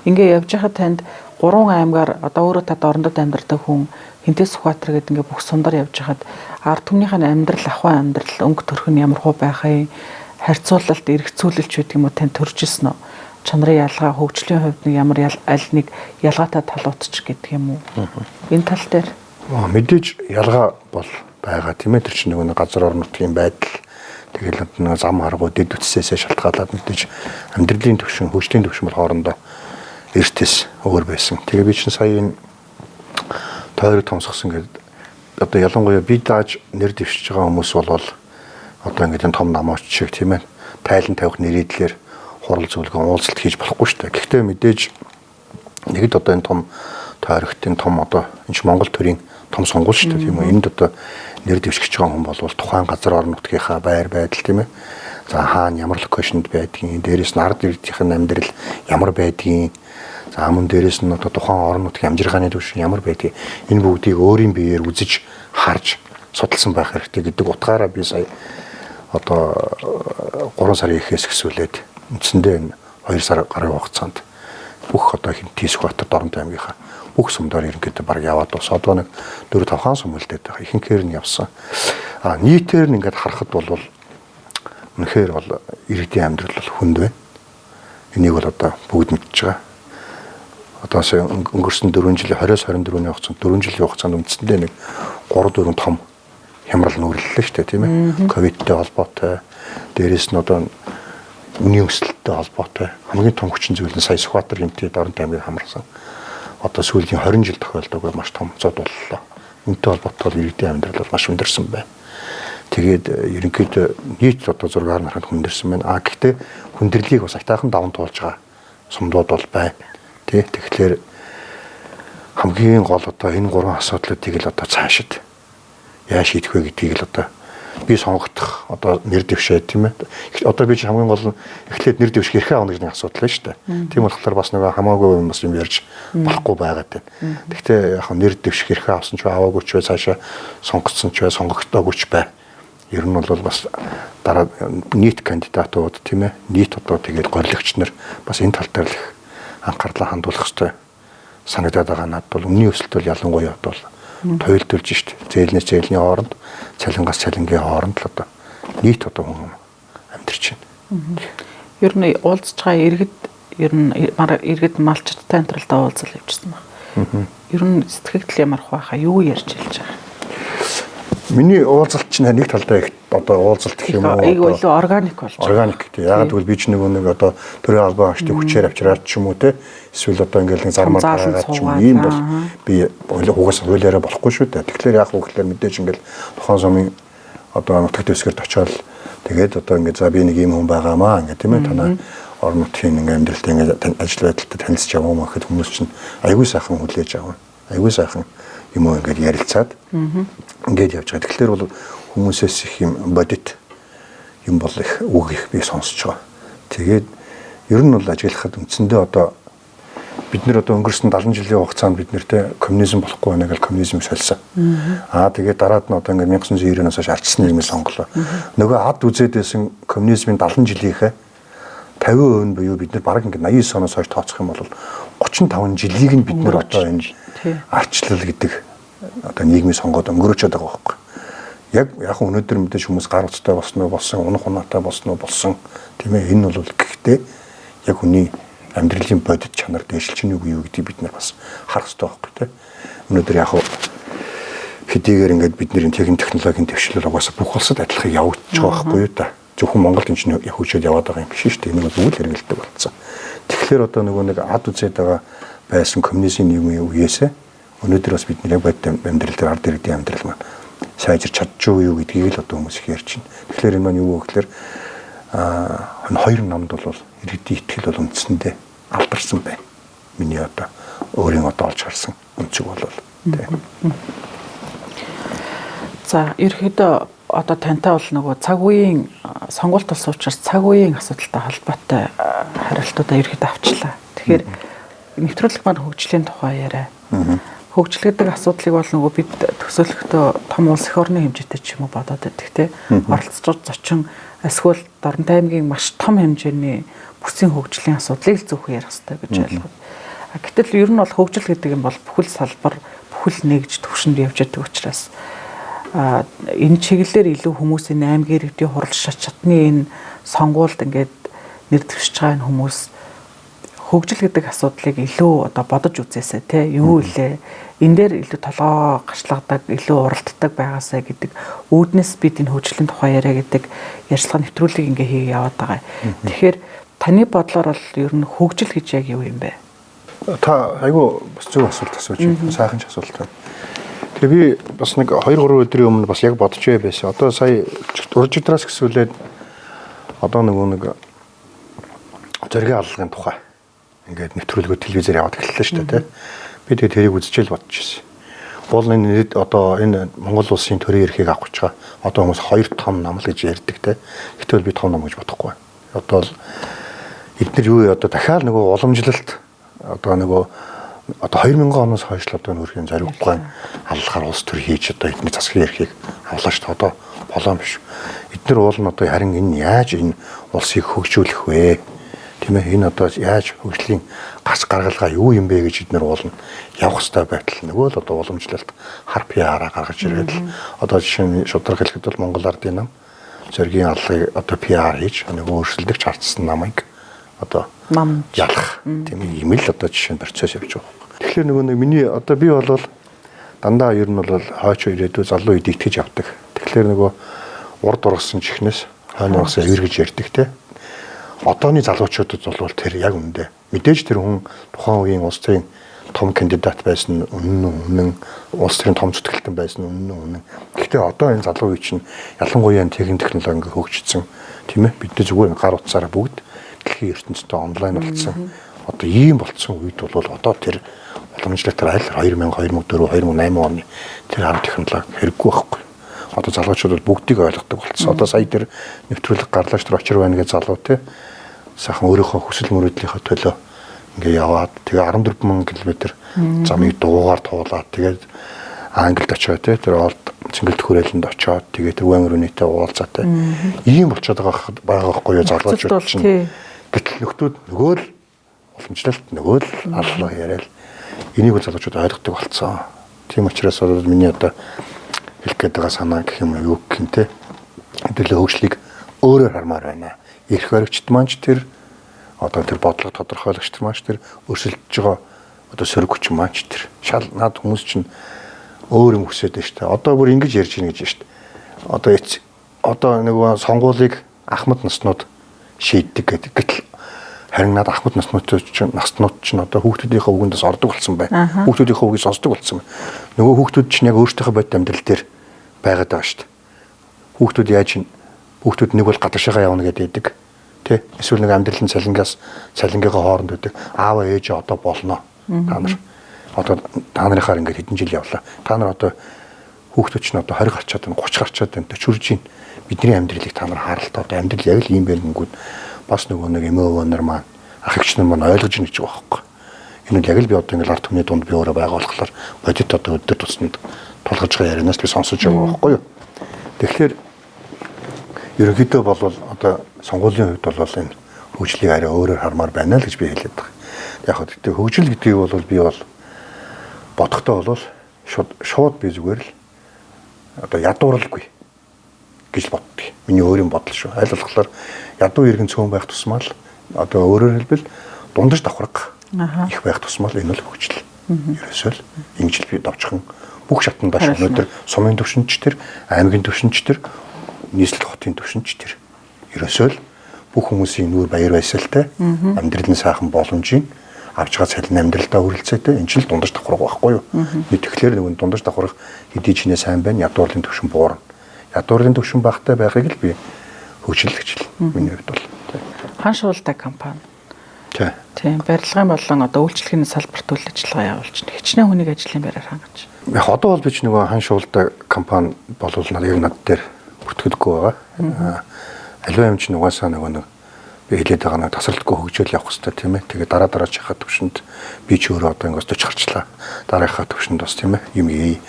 ингээ явж байхад танд 3 аймгаар одоо өөрөө та дорндод амьдардаг хүн Хинтээ Сүхбаатар гэдэг ингээ бүх сумдаар явж байхад ард түмнийх нь амьдрал ахуй амьдрал өнгө төрх нь ямар хуу байх юм харьцуулалт эргцүүлэлч гэдэг юм уу танд төрж ирсэн үү? Чанарын ялгаа хөгжлийн хувьд нэг ямар аль нэг ялгаатай талууд ч гэдэг юм уу? Энэ тал дээр мэдээж ялгаа бол байгаа тийм тэр чинь нөгөө газар орон нутгийн байдал тэгэл нэг зам аргуу дэд үтсээсээ шалтгаалаад мэдээж амьдралын түвшин хөгжлийн түвшин бол хоорондоо эртэс өөр байсан. Тэгээ би чинь сая энэ тойрог томсгосон гэдэг одоо ялангуяа би дааж нэр дэвшиж байгаа хүмүүс болвол одоо ингээд энэ том намооч шиг тийм тайлан тавих нэрийдлэр хурал зөвлөгөө уулзалт хийж болохгүй шүү дээ. Гэхдээ мэдээж нэгд одоо энэ том тойрогт энэ том одоо энэ ч Монгол төрийн том сонгуул шүү дээ тийм үү. Энд одоо нэр дэвшиж байгаа хүн бол тухайн газар орон нутгийнхаа байр байдал тийм. За хаана ямар локейшнд байдгийг, дээрээс нь ард иргэдийн амьдрал ямар байдгийг, за мөн дээрээс нь одоо тухайн орон нутгийн амжиргааны түвшин ямар байдгийг энэ бүгдийг өөрийн биеэр үзэж харж судалсан байх хэрэгтэй гэдэг утгаараа би сая одоо 3 сарын эхээс эхлүүлээд үндсэндээ энэ 2 сар гаруй хугацаанд бүх одоо Хинтээ Сүхбаатар Дорнот аймгийнхаа бүх сумдаар ерөнхийдөө баг яваад бас одоо нэг 4 5 хаан сум үлдээд байгаа. Ихэнхээр нь явсан. Нийтээр нь ингээд харахад бол үнэхээр бол иргэдийн амьдрал бол хүнд байна. Энийг бол одоо бүгд мэдж байгаа. Одоо сая өнгөрсөн 4 жилийн 20-24-ний хугацаанд 4 жилийн хугацаанд үндсэндээ нэг 3 4 том хямрал нүүрлэлээ шүү дээ тийм. Ковидтэй холбоотой, дээрээс нь одоо үнийн өсөлттэй холбоотой хамгийн том хүчин зүйл нь сая Сүхбаатар Хинтээ Дорнот аймгийг хамарсан. Одоо сүүлийн 20 жил тохиолдоогүй маш том зод боллоо. Үнэтэй холбоотой бол иргэдийн амьдрал бол маш өндөрсөн байна. Тэгээд ерөнхийдөө нийт одоо зургаар нарахад хүндэрсэн байна. Гэхдээ хүндрэлийг бас айтайхан даван туулж байгаа сумдууд бол байна. Тэ тэгэхээр Хамгийн гол одоо энэ гурван асуудлуудыг л одоо цаашид яаж шийдэх вэ гэдгийг л одоо би сонгогдох одоо нэр дэвшээ, тийм ээ. Одоо би чинь хамгийн гол нь эхлээд нэр дэвших эрхээ авах гэж нэг асуудал байна шүү дээ. Тийм болохоор бас нөгөө хамаагүй юм бас юм ярьж болохгүй байгаад байна. Гэхдээ яг нэр дэвших эрхээ авсан ч аваагүй ч бай, цаашаа сонгогдсон ч бай, сонгогдоогүй ч бай. Ер нь бол бас дараа нийт кандидатууд, тийм ээ, нийт одоо тэгээд горилогч нар бас энэ тал дээр л их анхаарлаа хандуулах хэрэгтэй санагдаад байгаа надад бол өмнөний өсөлт бол ялангуяа одоо туйлдуулж шít. Зээлнээс зээлний хооронд, цалингаас цалингийн хооронд л одоо нийт одоо хүн амьдарч байна. Ер нь уулзж байгаа иргэд ер нь иргэд малчттай амьдралдаа уулзал явжсан баг. Ер нь сэтгэгдэл ямар хаа юу ярьж хэлж байгаа? Миний уулзалт чинь нэг талдаа их одоо уулзалт гэх юм уу? Айгу илүү органик болж байгаа. Органик тий. Яагаад гэвэл би ч нөгөө нэг одоо төрийн албан хаагчдын хүчээр авчираад ч юм уу те. Эсвэл одоо ингээл нэг зармаар гаргаад ч юм ийм бол би угаасаа хуулиараа болохгүй шүү дээ. Тэгэхээр яах вэ гэхээр мэдээж ингээл тухайн сумын одоо нутаг дэвсгэрт очиод тэгээд одоо ингээд за би нэг ийм хүн байгаамаа ингээд тийм ээ танаа орон нутгийн ингээд амьдралтай ингээд ажил байдалтай танилцж яваа юм гэхэд хүмүүс чинь айгүй сайхан хүлээж авна. Айгүй сайхан юм уу ингээд ярилцаад ингээд явж байгаа. Тэгэхээр бол хүмүүсээс их юм бодит юм бол их үг их би сонсож байгаа. Тэгээд ер нь бол ажиглахад үндсэндээ одоо бид нэр одоо өнгөрсөн 70 жилийн хугацаанд бид нэртэй коммунизм болохгүй байна гэж коммунизмыг сольсон. Аа тэгээд дараад нь одоо ингээд 1990-аас хойш ардчсан нийгмийг сонголоо. Нөгөө ад үзээд байсан коммунизмын 70 жилийнхээ 50% нь буюу бид нар бараг ингээд 89 оноос хойш тооцох юм бол 35 жилийг нь бид нар одоо энэ ардчлал гэдэг одоо нийгмийг сонгоод өнгөрөөчөөд байгаа байхгүй. Яг өнөөдөр мэдээж хүмүүс гар утастай болсон уу болсон, унах унаатай болсон уу болсон, тийм ээ, энэ бол гэхдээ яг хүний амьдралын бодит чанар дээшилж чинь үгүй юу гэдгийг бид нар бас харах хэрэгтэй байхгүй тий. Өнөөдөр яг хэдийгээр ингээд бидний технологийн дэвшлэл угаасаа бүх улсад адилхан явагдаж байгаа байхгүй юу та. Зөвхөн Монголд энэ чинь хөгжөөд яваад байгаа юм биш шүү дээ. Энэ бол бүгд хэрэгэлдэг болсон. Тэгэхээр одоо нөгөө нэг ад үзээд байгаа байсан коммунизмын нийгмийн үеэсээ өнөөдөр бас бид яг бодит амьдрал дээр ард иргэдийн амьдрал маань сайжирч чадчихгүй юу гэдгийг л одоо хүмүүс их ярьж байна. Тэгэхээр энэ маань юу вэ гэхээр энэ хоёр намд бол иргэдийн итгэл бол үндсэндээ алдарсан байна. Миний одоо өөрийн одоо олж харсан өнцөг бол тийм. За ерөөхдөө одоо тантай бол нөгөө цаг үеийн сонгуульт болсон учраас цаг үеийн асуудалтай холбоотой хариултуудаа ерөөхдөө авчлаа. Тэгэхээр нэвтрүүлэг маань хөгжлийн тухай яриа. Хөгжил гэдэг асуудлыг бол нөгөө бид төсөөлөхдөө том улс эх орны хэмжээтэй ч юм уу бодоод байдаг те. Оролцож зочин эсвэл Дорнод аймгийн маш том хэмжээний бүсийн хөгжлийн асуудлыг л зөвхөн ярих хэрэгтэй гэж ойлгоод. Гэтэл ер нь бол хөгжил гэдэг юм бол бүхэл салбар, бүхэл нэгж төвшөнд явж байдаг учраас энэ чиглэлээр илүү хүмүүсийн аймгийн иргэдийн хурал шат шатны энэ сонгуульд ингээд нэр дэвшиж байгаа энэ хүмүүс хөгжил гэдэг асуудлыг илүү одоо бодож үзээсэй те, юу илээ энэ дээр илүү толгоо гашлгадаг, илүү уралддаг байгаасай гэдэг үүднээс бид энэ хөгжлийн тухай яриа гэдэг ярьцлага нэвтрүүлгийг ингээ хийгээ яваад байгаа. Тэгэхээр таны бодлоор бол ер нь хөгжил гэж яг юу юм бэ? Та айгүй бас зөв асуулт асууж байна. Сайхан ч асуулт байна. Тэгээ би бас нэг 2-3 өдрийн өмнө бас яг бодож байсан. Одоо сая уржигдраас гэсүүлээд одоо нөгөө нэг зоригийн аллагын тухай ингээд нэвтрүүлгүүд телевизээр яваад эхэллээ шүү дээ, тэ. Би тэгээ тэрийг үзчихэл бодож ирсэн. Уул энэ одоо энэ Монгол улсын төрийн эрхийг авах гэж байгаа. Одоо хүмүүс хоёр том нам л гэж ярьдаг, тэ. Гэтэл би том нам гэж бодохгүй байна. Одоо л эдгээр юу одоо дахиад нөгөө уламжлалт одоо нөгөө одоо 2000 оноос хойш л одоо нөрхийн зориггүй аллагаар улс төр хийж одоо эдний засгийн эрхийг авлаа шүү дээ. Одоо болоон биш. Эднэр уул нь одоо харин энэ яаж энэ улсыг хөгжүүлэх вэ? Тийм ээ, энэ одоо яаж хөгжлийн гац гаргалгаа юу юм бэ гэж эднэр уул нь явах хэрэгтэй байтал нөгөө л одоо уламжлалт хар PR-аа гаргаж ирээд л одоо жишээ нь шударга хэлэхэд бол Монгол Ардын нам зоригийн аллагыг одоо PR хийж нөгөө өрсөлдөгч хардсан намыг одоо нам ялах тийм ээ, ийм л одоо жишээ нь процесс явж байгаа. Тэгэхээр нөгөө нэг миний одоо би бол дандаа ер нь бол хойч ирээдүй залуу үед итгэж явдаг. Тэгэхээр нөгөө урд ургасан чихнээс хойно ургасан эвэр гэж ярьдаг те. Одооны залуучуудад бол тэр яг үндэ. Мэдээж тэр хүн тухайн үеийн улс төрийн том кандидат байсан үнэн улс төрийн том зүтгэлтэн байсан үнэн. Гэхдээ одоо энэ залуу үе чинь ялангуяа энэ технологи ингээ хөгжсөн тийм ээ. Бид зүгээр гар утсаараа бүгд дэлхийн ертөнцийн онлайн болцсон. Одоо ийм болцсон үед бол одоо тэр Уламжлалтаар аль 2000, 2004, 2008 оны тэр арга технологи хэрэггүй байхгүй. Одоо залуучууд бол бүгдийг ойлгодог болцсон. Одоо сая тэр нэвтрүүлэг гарлаач тэр очир байна гэж залуу те сайхан өөрийнхөө хүсэл мөрөөдлийнхөө төлөө ингээ яваад тэгээ 14,000 км замыг дуугаар туулаад тэгээд Англид очиод те тэр олд цэнгэлт хүрээлэнд очиод тэгээд тэр Ван Рүнитэй уулзаа те ийм болчиход байгаа байхгүй юу залуучууд чинь. Гэтэл нөхдүүд нөгөө л уламжлалт нөгөө л аллаа яриад энийг бол залуучууд ойлгодог болцсон. Тийм учраас бол миний одоо хэлэх гээд байгаа санаа гэх юм юу гэх юм те хэдүүлээ хөгжлийг өөрөөр хармаар байна. Эрх баригчд маань ч тэр одоо тэр бодлого тодорхойлогч нар маань ч тэр өрсөлдөж байгаа одоо сөрөг хүчин маань ч тэр шал над хүмүүс чинь өөр юм хүсээд байна шүү дээ. Одоо бүр ингэж ярьж гин гэж шүү дээ. Одоо одоо нөгөө сонгуулийг ахмад наснууд шийддэг гэдэг. Гэтэл харин над ахмад наснууд чинь одоо хүүхдүүдийнхээ үгэндээс ордог болсон байна. Хүүхдүүдийнхээ үгийг сонсдог болсон байна. Нөгөө хүүхдүүд чинь яг өөрсдийнхөө бодит амьдрал дээр байгаад байгаа шүү дээ. Хүүхдүүд яаж хүүхдүүд нэг бол гадагшаага явна гэдэг. Тэ? Эсвэл нэг амьдралын цалингаас цалингийнхаа хооронд байдаг. Аава ээж одоо болно. Та нар одоо та нарынхаар ингээд хэдэн жил явлаа. Та нар одоо хүүхдүүд чинь одоо 20 гарчаад байна, 30 гарчаад байна, 40 хүрж байна. Бидний амьдралыг та нар харалтаа одоо амьдрал яг л ийм байх гингүүд бас нөгөө нэг эмээ өвөө нар маань ах эгч нар маань ойлгож ийн гэж байгаа байхгүй. Энэ нь яг л би одоо ингээд ард түмний дунд би өөрөө байгаа болохоор бодит одоо өдөр тусмад тулгаж байгаа ярианаас би сонсож байгаа байхгүй юу. Тэгэхээр ерөнхийдөө бол одоо сонгуулийн хувьд бол энэ хөгжлийг арай өөрөөр хармаар байна л гэж би хэлээд байгаа. Яг хөө тэгтээ хөгжил гэдгийг бол би бол бодохдоо бол шууд би зүгээр л одоо ядууралгүй гэж боддог. Миний өөрийн бодол шүү. Аль болохоор ядуу иргэн цөөн байх тусмаа л одоо өөрөөр хэлбэл дундаж давхарга их байх тусмаа л энэ л хөгжил. Ерөөсөө л ингэж л би давчхан бүх шатандаа шүү. Өнөөдөр сумын төвшөнч тэр, аймгийн төвшөнч тэр, нийслэл хотын төвшөнч тэр. Ерөөсөө л бүх хүмүүсийн нүүр баяр баясгалтай амьдрал нь сайхан боломжийн авч байгаа цалин амьдралдаа хүрэлцээтэй энэ чинь л дундаж давхарга байхгүй юу. Тэгэхээр нөгөө дундаж давхарга хэдий ч нэ сайн байна, ядуурлын төвшин буурна. Ядуурлын төвшин багтай байхыг л би хөгжил гэж л миний хувьд бол. Хан шуултай компани. Тийм, барилгын болон одоо үйлчлэгийн салбарт үйл ажиллагаа явуулж байна. Хичнээн хүнийг ажлын байраар хангаж. Яг одоо бол би ч нөгөө хан шуултай компани бол яг над дээр бүртгэлгүй байгаа. Аливаа юм чинь угаасаа нөгөө нэг би хэлээд байгаа нэг тасралтгүй хөгжөөл явах хэрэгтэй тийм ээ. Тэгээ дараа дараачихаа төвшөнд би ч өөрөө одоо ингээс 40 гарчлаа. Дараагийнхаа төвшөнд бас тийм ээ юм ий.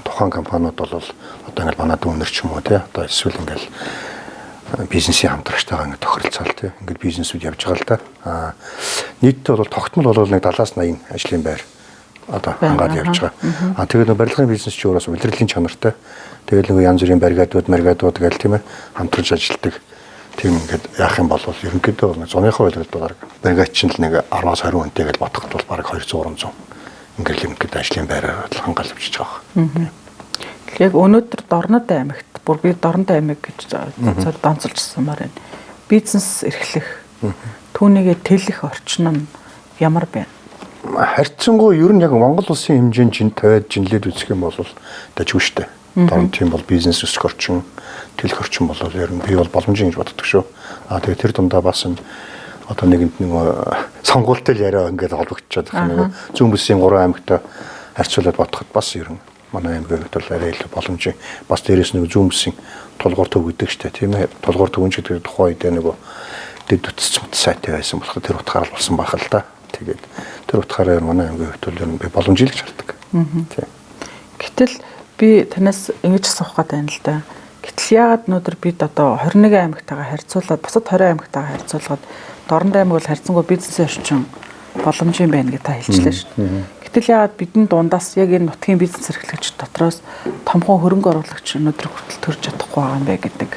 Тухайн компаниуд бол одоо ингээл манай дүүнер ч юм уу тий одоо эсвэл ингээл бизнесийн хамтрагчтайгаа ингээд тохиролцоол тий. Ингээд бизнесүүд явж байгаа л да. Нийтдээ бол тогтмол бол нэг 70-аас 80 ажлын байр одоо хангаад явж байгаа. Тэгээд нөгөө барилгын бизнес чи өөрөөс удирдлагын чанартай. Тэгээд нөгөө янз бүрийн баригадууд, маригадууд гэл тийм ээ хамтарч ажилладаг. Тийм ингээд яах юм бол ерөнхийдөө бол зуныхаа ойлголт бол баригад чинь л нэг 10-аас 20 хүнтэй гэж бодоход бол бараг 200 300 ингээд л ингээд ажлын байраар хангаал авчиж байгаа. Яг өнөөдөр Дорнод аймагт бүр би Дорнод аймаг гэж зөв донцолжсанмаар байна. Бизнес эрхлэх түүнийгээ тэлэх орчин нь ямар байна? Харьцангуй ер нь яг Монгол улсын хэмжээнд жин тавиад жинлээд үзэх юм бол дажгүй штэ. Дорнод тийм бол бизнес өсөх орчин, тэлэх орчин бол ер нь би бол боломжийн гэж боддог шүү. Тэгээ тэр дундаа бас энэ одоо нэгэнд нэг сонгуультай л яриа ингээд холбогдчиход байгаа нэг зүүн бүсийн 3 аймагтай харьцуулаад бодоход бас ер нь манай аймгийн хувьд бол арай илүү боломжийн. Бас дээрээс нэг зүүн бүсийн тулгуур төв гэдэг штэ тийм ээ. Тулгуур төвөн ч гэдэг тухайн үед нөгөө дэд үтс мэт сайтай байсан болохоор тэр утгаараа л болсон байх л да. Тэгээд тэр утгаараа манай аймгийн хувьд бол ер нь би боломжийн л гэж хардаг. Тийм. Гэтэл би танаас ингэж асуух гээд байна л да. Гэтэл яагаад өнөөдөр бид одоо 21 аймагтайгаа харьцуулаад бусад 20 аймагтайгаа харьцуулахад Дорнод аймаг бол харьцангуй бизнесийн орчин боломжийн байна гэж та хэлжлээ шүү дээ. Гэтэл яагаад бидний дундаас яг энэ нутгийн бизнес эрхлэгч дотроос томхон хөрөнгө оруулагч өнөөдөр хүртэл төрж чадахгүй байгаа юм бэ гэдэг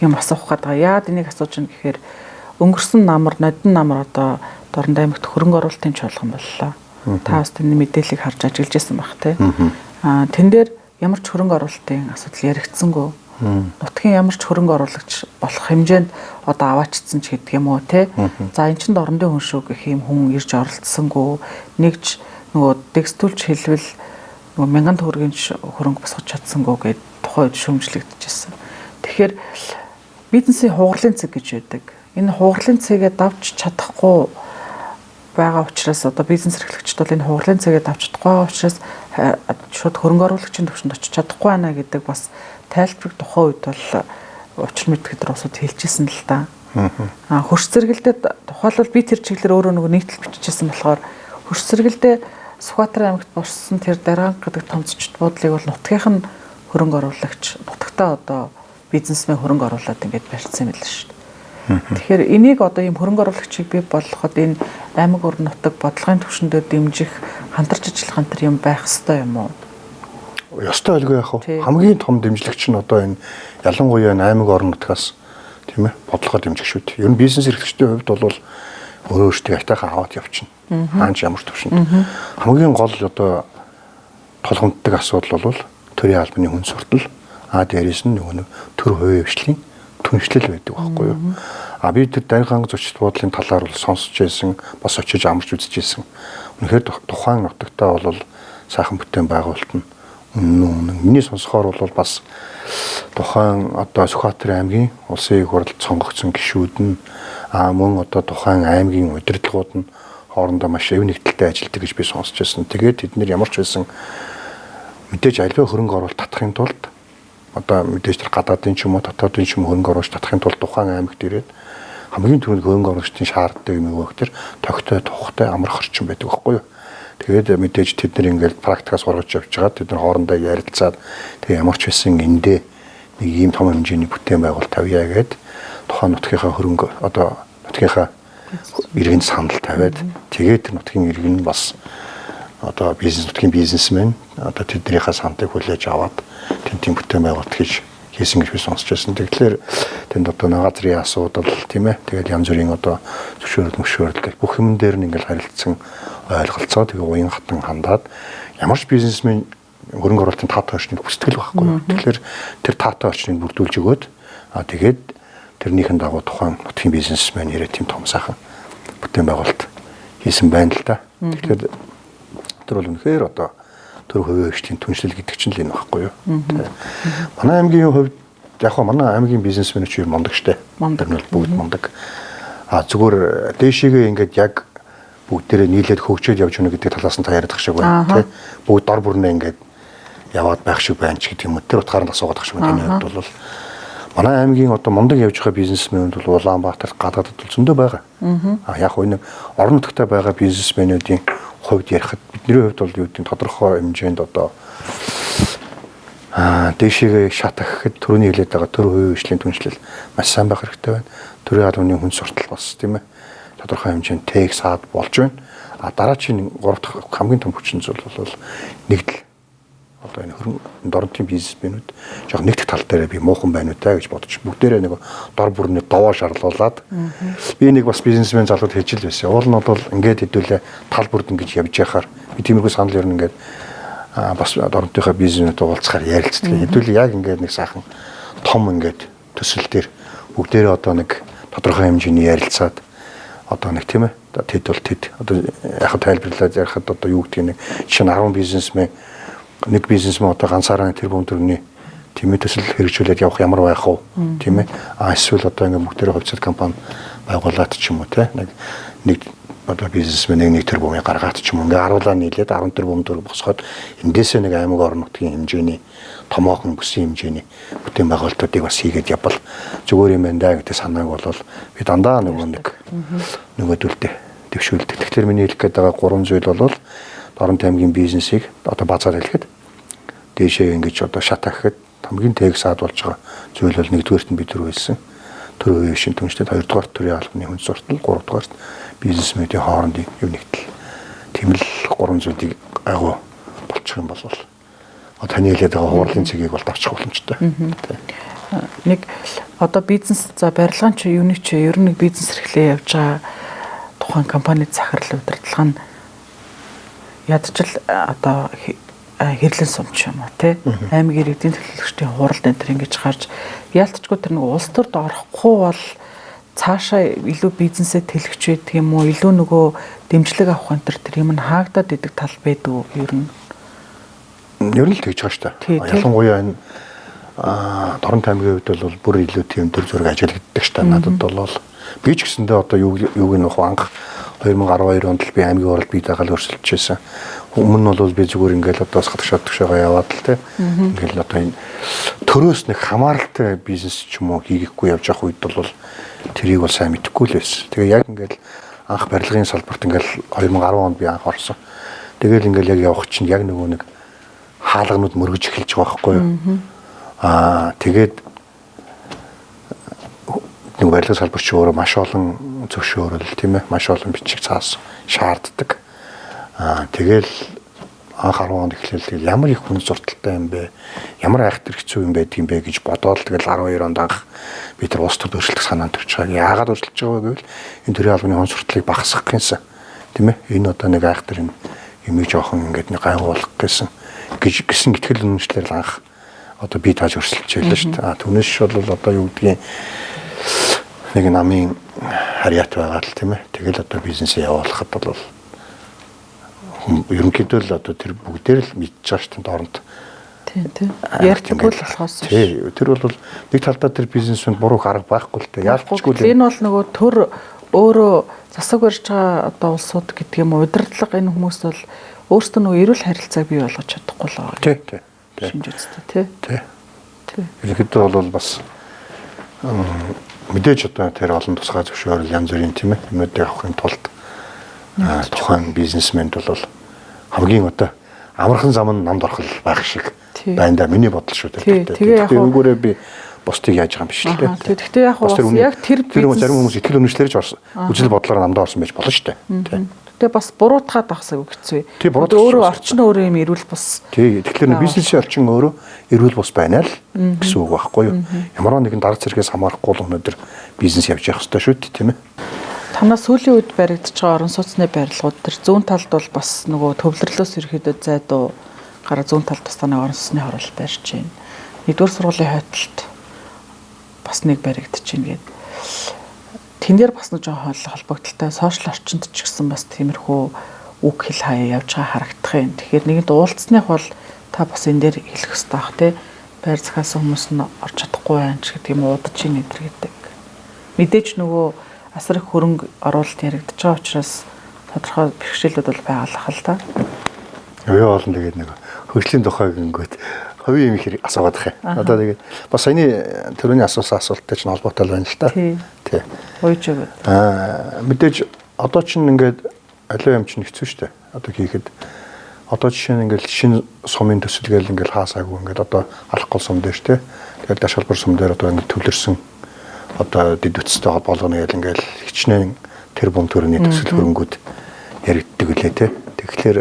юм асуух гээд байгаа. Яагаад энийг асууж байна гэхээр өнгөрсөн намар, нодон намар одоо Дорнод аймагт хөрөнгө оруулалтын чуулган боллоо. Та бас тэрний мэдээллийг харж ажиллаж байсан байх тий. Тэн дээр ямар ч хөрөнгө оруулалтын асуудал яригдсангүй. Нутгийн ямар ч хөрөнгө оруулагч болох хэмжээнд одоо аваачсан ч гэдэг юм уу те. За эн чинь Дорнодын хүн шүү гэх юм хүн ирж оролцсонгүй. Нэгж нөгөө дэгстүүлж хэлбэл нөгөө 1000 төгрөгийн хөрөнгө босгож чадсангүй гэд тухайн үед шүүмжлэгдэжсэн. Тэгэхээр бизнесийн хугарлын цэг гэж байдаг. Энэ хугарлын цэгээ давж чадахгүй байгаа учраас одоо бизнес эрхлэгчд бол энэ хугарлын цэгээ авч чадахгүй байгаа учраас шууд хөрөнгө оруулагчийн төвшөнд очиж чадахгүй байна гэдэг бас тайлбарыг тухайн үед бол учир мэддэг тэр улсууд хэлжсэн л да. Хөрс зэрэгэлдээ тухайлбал би тэр чиглэлээр өөрөө нөгөө нийтлэл бичижсэн болохоор хөрс зэрэгэлдээ Сүхбаатар аймагт борсон тэр Даргаан гэдэг том зочид буудлыг бол нутгийнх нь хөрөнгө оруулагч нутагтаа одоо бизнесмен хөрөнгө оруулаад ингээд барьсан юм л шүү дээ. Тэгэхээр энийг одоо ийм хөрөнгө оруулагчийг бий болгоход энэ аймаг ор нутаг бодлогын түвшиндөө дэмжих, хамтарч ажиллах энэ юм байх ёстой юм уу? Ёстой байлгүй яах вэ? Хамгийн том дэмжлэгч нь одоо энэ ялангуяа энэ аймаг орон нутгаас тийм бодлогоо дэмжих шүү дээ. Ер нь бизнес эрхлэгчдийн хувьд бол өөрөө өөртөө айтайхан аваад явчихна. Хаанч ямар түвшинд. Хамгийн гол одоо тулгамддаг асуудал бол төрийн албаны хүн суртал, дээрээс нь нөгөө нэг төр хувийн хвшлийн түншлэл байдаг байхгүй юу? А би тэр Даргаан зочид буудлын талаар бол сонсч байсан, бас очиж амарч үзэж байсан. Үнэхээр тухайн нутагтаа бол сайхан бүтээн байгуулалт нь үнэн. Миний сонсохоор бол бас тухайн одоо Сүхбаатар аймгийн улсын их хурлд сонгогдсон гишүүд нь мөн одоо тухайн аймгийн удирдлагууд нь хоорондоо маш эв нэгдэлтэй ажилладаг гэж би сонсч байсан. Тэгээд тэд нэр ямар ч байсан мэдээж альва хөрөнгө оруулалт татахын тулд одоо мэдээж тэр гадаадын ч юм уу дотоодын ч юм хөрөнгө оруулалт татахын тулд тухайн аймагт ирээд хамгийн түрүүнд хөрөнгө оруулалтын шаарддаг юм юу гэхээр тогтой, тухтай, амрах орчин байдаг байхгүй юу? Тэгээд мэдээж тэд нар ингээд практикаас сургаж явж байгаа. Тэд нар хоорондоо ярилцаад тэгээ ямар ч байсан эндээ нэг ийм том хэмжээний бүтээн байгуулалт тавья гээд тухайн нутгийнхаа хөрөнгө одоо нутгийнхаа иргэнд санал тавиад тэгээд тэр нутгийн иргэн нь бас одоо бизнес нутгийн бизнесмен одоо тэднийхээ саналыг хүлээж аваад тентийн бүтээн байгуулалт хийж хийсэн гэж би сонсч байсан. Тэгэхээр тэнд одоо газрын асуудал тийм тэгэл янз бүрийн одоо зөвшөөрөл мөшөөрөл гэх бүх юм дээр нь ингээл харилцсан ойлголцоо тэгээ уян хатан хандаад ямар ч бизнесмен хөрөнгө оруулалтын таатай орчныг хүсдэг л байхгүй юу. Тэгэхээр тэр таатай орчныг бүрдүүлж өгөөд тэгээд тэрнийхэн дагуу тухайн нутгийн бизнесмен ирээд тийм том сайхан бүтээн байгуулалт хийсэн байна л да. Тэгэхээр тэр бол үнэхээр одоо төр хувийн хвшлийн түншлэл гэдэг чинь л энэ байхгүй юу. Манай аймгийн хувьд яг хаа манай аймгийн бизнесмэн ч юм мундаг штэ. Мундаг. Тэр нь бол бүгд мундаг. Зүгээр дээшээгээ ингээд яг бүгдээрээ нийлээд хөгжөөд явж өгнө гэдэг талаас нь та яриад шиг байна тий. Бүгд дор бүрнээ ингээд яваад байх шиг байна ч гэдэг юм уу. Тэр утгаар нь асуугаад шиг байна. Таны хувьд бол манай аймгийн одоо мундаг явж байгаа бизнесмэнүүд бол Улаанбаатарт, гадаадд бол зөндөө байгаа. Яг энэ орон нутагт байгаа бизнесмэнүүдийн хувьд ярихад бидний хувьд бол юу гэдэг нь тодорхой хэмжээнд одоо дээшээгээ шат ахихад төрөний хэлээд байгаа төр хувийн хвшлийн түншлэл маш сайн байх хэрэгтэй байна. Төрийн албаны хүн суртал бас тийм тодорхой хэмжээнд тэг саад болж байна. Дараачийн 3 дахь хамгийн том хүчин зүйл бол нэгдэл. Одоо энэ хөрөнгө дорнотын бизнесмэнүүд жоох нэгдэх тал дээр би муухан байна уу та гэж бодож бүгдээрээ нэг дор бүрний довоо шарлуулад би нэг бас бизнесмен залууд хийж л байсан. Уул нь бол ингээд хэдүүлээ тал бүрд ингэж явж яхаар би тиймэрхүү санал ер нь ингээд бас дорнотынхаа бизнесмэнүүд уулзахаар ярилцдаг. Хэдүүлээ яг ингээд нэг сайхан том ингээд төсөл дээр бүгдээрээ одоо нэг тодорхой хэмжээний ярилцаад одоо нэг тийм тэд бол тэд одоо яг тайлбарлаад ярихад одоо юу гэдгийг нэг жишээ нь 10 бизнесмен нэг бизнесмен одоо ганцаараа тэр бум төрний тийм төсөл хэрэгжүүлээд явах ямар байх вэ тийм эсвэл одоо ингээд бүгдээрээ хувьцаат компани байгуулад ч юм уу тийм нэг одоо бизнесмен нэг тэр бумыг гаргаад ч юм уу ингээд харуулаа нийлээд 10 тэр бум төгрөг босгоод эндээсээ нэг аймаг орон нутгийн хэмжээний томоохон бүсийн хэмжээний бүтээн байгуулалтуудыг бас хийгээд явбал зүгээр юм байна да гэдэг санааг бол би дандаа нөгөө нэг нөгөөдөлдөө дэвшүүлдэг. Тэгэхээр миний хэлэх гээд байгаа гурван зүйл бол Дорнот аймгийн бизнесийг одоо базаар хэлэхэд дээшээ ингэж одоо шат ахихад хамгийн тэг саад болж байгаа зүйл бол нэгдүгээрт нь би түр хэлсэн төр хувийн шин түншлэл, хоёрдугаарт төрийн албаны хүн суртал, гуравдугаарт бизнесмүүдийн хоорондын юм нэгдэл. Тийм л гурван зүйлийг айгуу болчих юм бол таны хэлээд байгаа хуурлын цэгийг бол давчих боломжтой. Нэг одоо бизнес за барилгаан ч юуны ч ер нь нэг бизнес эрхлээ явж байгаа тухайн компани захирал удирдлага нь ядчил одоо хэрлэн сумч юм уу тий аймаг иргэдийн төлөөлөгчдийн хуралд энэ төр ингэж гарч яалтчгүй тэр нэг улс төрд орохгүй бол цаашаа илүү бизнесээ тэлгэж байдаг юм уу илүү нөгөө дэмжлэг авах энэ төр тэр юм нь хаагдаад идэг тал байдаг уу ер нь л тэгж байгаа шүү дээ. Ялангуяа энэ Дорнот аймгийн хувьд бол бүр илүү тийм төр зураг ажиглагддаг шүү дээ. Надад бол би ч гэсэндээ одоо юуг нь анх 2012 онд л би аймгийн хуралд бие дагаал өрсөлдөж байсан. Өмнө нь бол би зүгээр ингээл одоо бас гадагшаа төгшөөгөө яваад л те. Ингээл одоо энэ төрөөс нэг хамааралтай бизнес ч юм уу хийгээхгүй явж явах үед бол тэрийг бол сайн мэдэхгүй л байсан. Тэгээ яг ингээл анх барилгын салбарт ингээл 2010 онд би анх орсон. Тэгэл ингээл яг явах чинь яг нөгөө нэг хаалганууд мөргөж эхэлж байгаа байхгүй юу? Аа тэгээд нэг барилга салбар чи өөрөө маш олон зөвшөөрөл тийм ээ маш олон бичиг цаас шаарддаг. Аа тэгэл анх 10 онд эхлээл тэгэл ямар их хүн зурталтай юм бэ? Ямар айхтар хэцүү юм байдг юм бэ гэж бодоол тэгэл 12 онд анх би тэр улс төрд өрсөлдөх санаанд төрж байгаа. Яагаад өрсөлдөж байгаа вэ гэвэл энэ төрийн албаны хүн суртлыг багасгах гэсэн. Тийм ээ энэ одоо нэг айхтар юм юмыг жоохон ингээд нэг гайхуулах гэсэн гэж гэсэн итгэл үнэмшлэр л анх одоо би тааж өрсөлдөж байлаа шүү дээ. Аа түүнээс бол одоо юу гэдгийг нэг намын харьяат байгаа л тийм ээ. Тэгэл одоо бизнесээ явуулахад бол ерөнхийдөө л одоо тэр бүгдээр л мэдж байгаа шүү дээ дооронд. Тийм тийм. Ярьдаггүй л болохоос. Тий. Тэр бол нэг талдаа тэр бизнесүнд буруу арга байхгүй л дээ. Яалтчгүй л. Энэ бол нөгөө төр өөрөө засаг барьж байгаа одоо улсууд гэдэг юм уу удирдлага энэ хүмүүс бол өөрсдөө нөгөө эрүүл харилцааг бий болгож чадахгүй л байгаа. Тий, тий. Шинж үстэй тий. Тий. Тий. Ерөнхийдөө бол бас мэдээж одоо тэр олон тусгай зөвшөөрөл янз бүрийн тийм ээ юмнуудыг авахын тулд тухайн бизнесменд бол хамгийн одоо амархан зам нь намд орох байх шиг байна да миний бодол шүү дээ. Тэгээ үүгээрээ би бусдыг яаж байгаа юм биш л дээ. Тэгэхдээ яг бас яг тэр бизнес зарим хүмүүс итгэл үнэмшлэрж орсон үзэл бодлоор намдаа орсон байж болно шүү дээ. Тэгээ бас буруутгаад авах айгүй хэцүү. Өөрөө орчин өөрөө юм эрүүл бус. Тий. Тэгэхээр бизнесийн орчин өөрөө эрүүл бус байна л гэсэн үг байхгүй юу? Ямар нэгэн дарга зэргээс хамаарахгүй л өнөөдөр бизнес явж явах ёстой шүү дээ, тийм ээ. Танаа сүүлийн үед баригдаж байгаа орон сууцны барилгууд төр зүүн талд бол бас нөгөө төвлөрлөөс ерөөдөө зайдуу гараа зүүн талд бас танай орон сууцны хурал барьж байна. Нэгдүгээр сургуулийн хойдолд бас нэг баригдаж байна гэдэг. Тэн дээр бас нэг жоохон холбогдолтой сошиал орчинд ч гэсэн бас тиймэрхүү үг хэл хаяа явж байгаа харагдах юм. Тэгэхээр нэгэнд уулзсных бол та бас энэ дээр хэлэх ёстой бах тий. Байр захиалсан хүмүүс нь орч чадахгүй байна ч гэдэг юм уудаж ийн энэ гэдэг. Мэдээж нөгөө асар их хөрөнгө оруулалт яригдж байгаа учраас тодорхой бэрхшээлүүд бол байгалах л да. Оюун олон тэгээд нэг хөгжлийн тухай гингүүт хувийн юм хэрэг асуугаад их юм. Одоо тэгээд бас саяны төрөний асуусан асуулттай чинь холбоотой байна л та. Тий. Уйж өгөөд. Аа мэдээж одоо чинь ингээд аливаа юм чинь хэцүү шүү дээ. Одоо хийхэд одоо жишээ нь ингээд шинэ сумын төсөл гээл ингээд хаасаагүй ингээд одоо алахгүй сум дээр тий. Тэгээд даш холбор сум дээр одоо ингээд төвлөрсөн одоо дэд бүтцтэй болгоно гэл ингээд хичнээн тэр бум төрөний төсөл хөрөнгүүд яригддаг үлээ тий. Тэгэхээр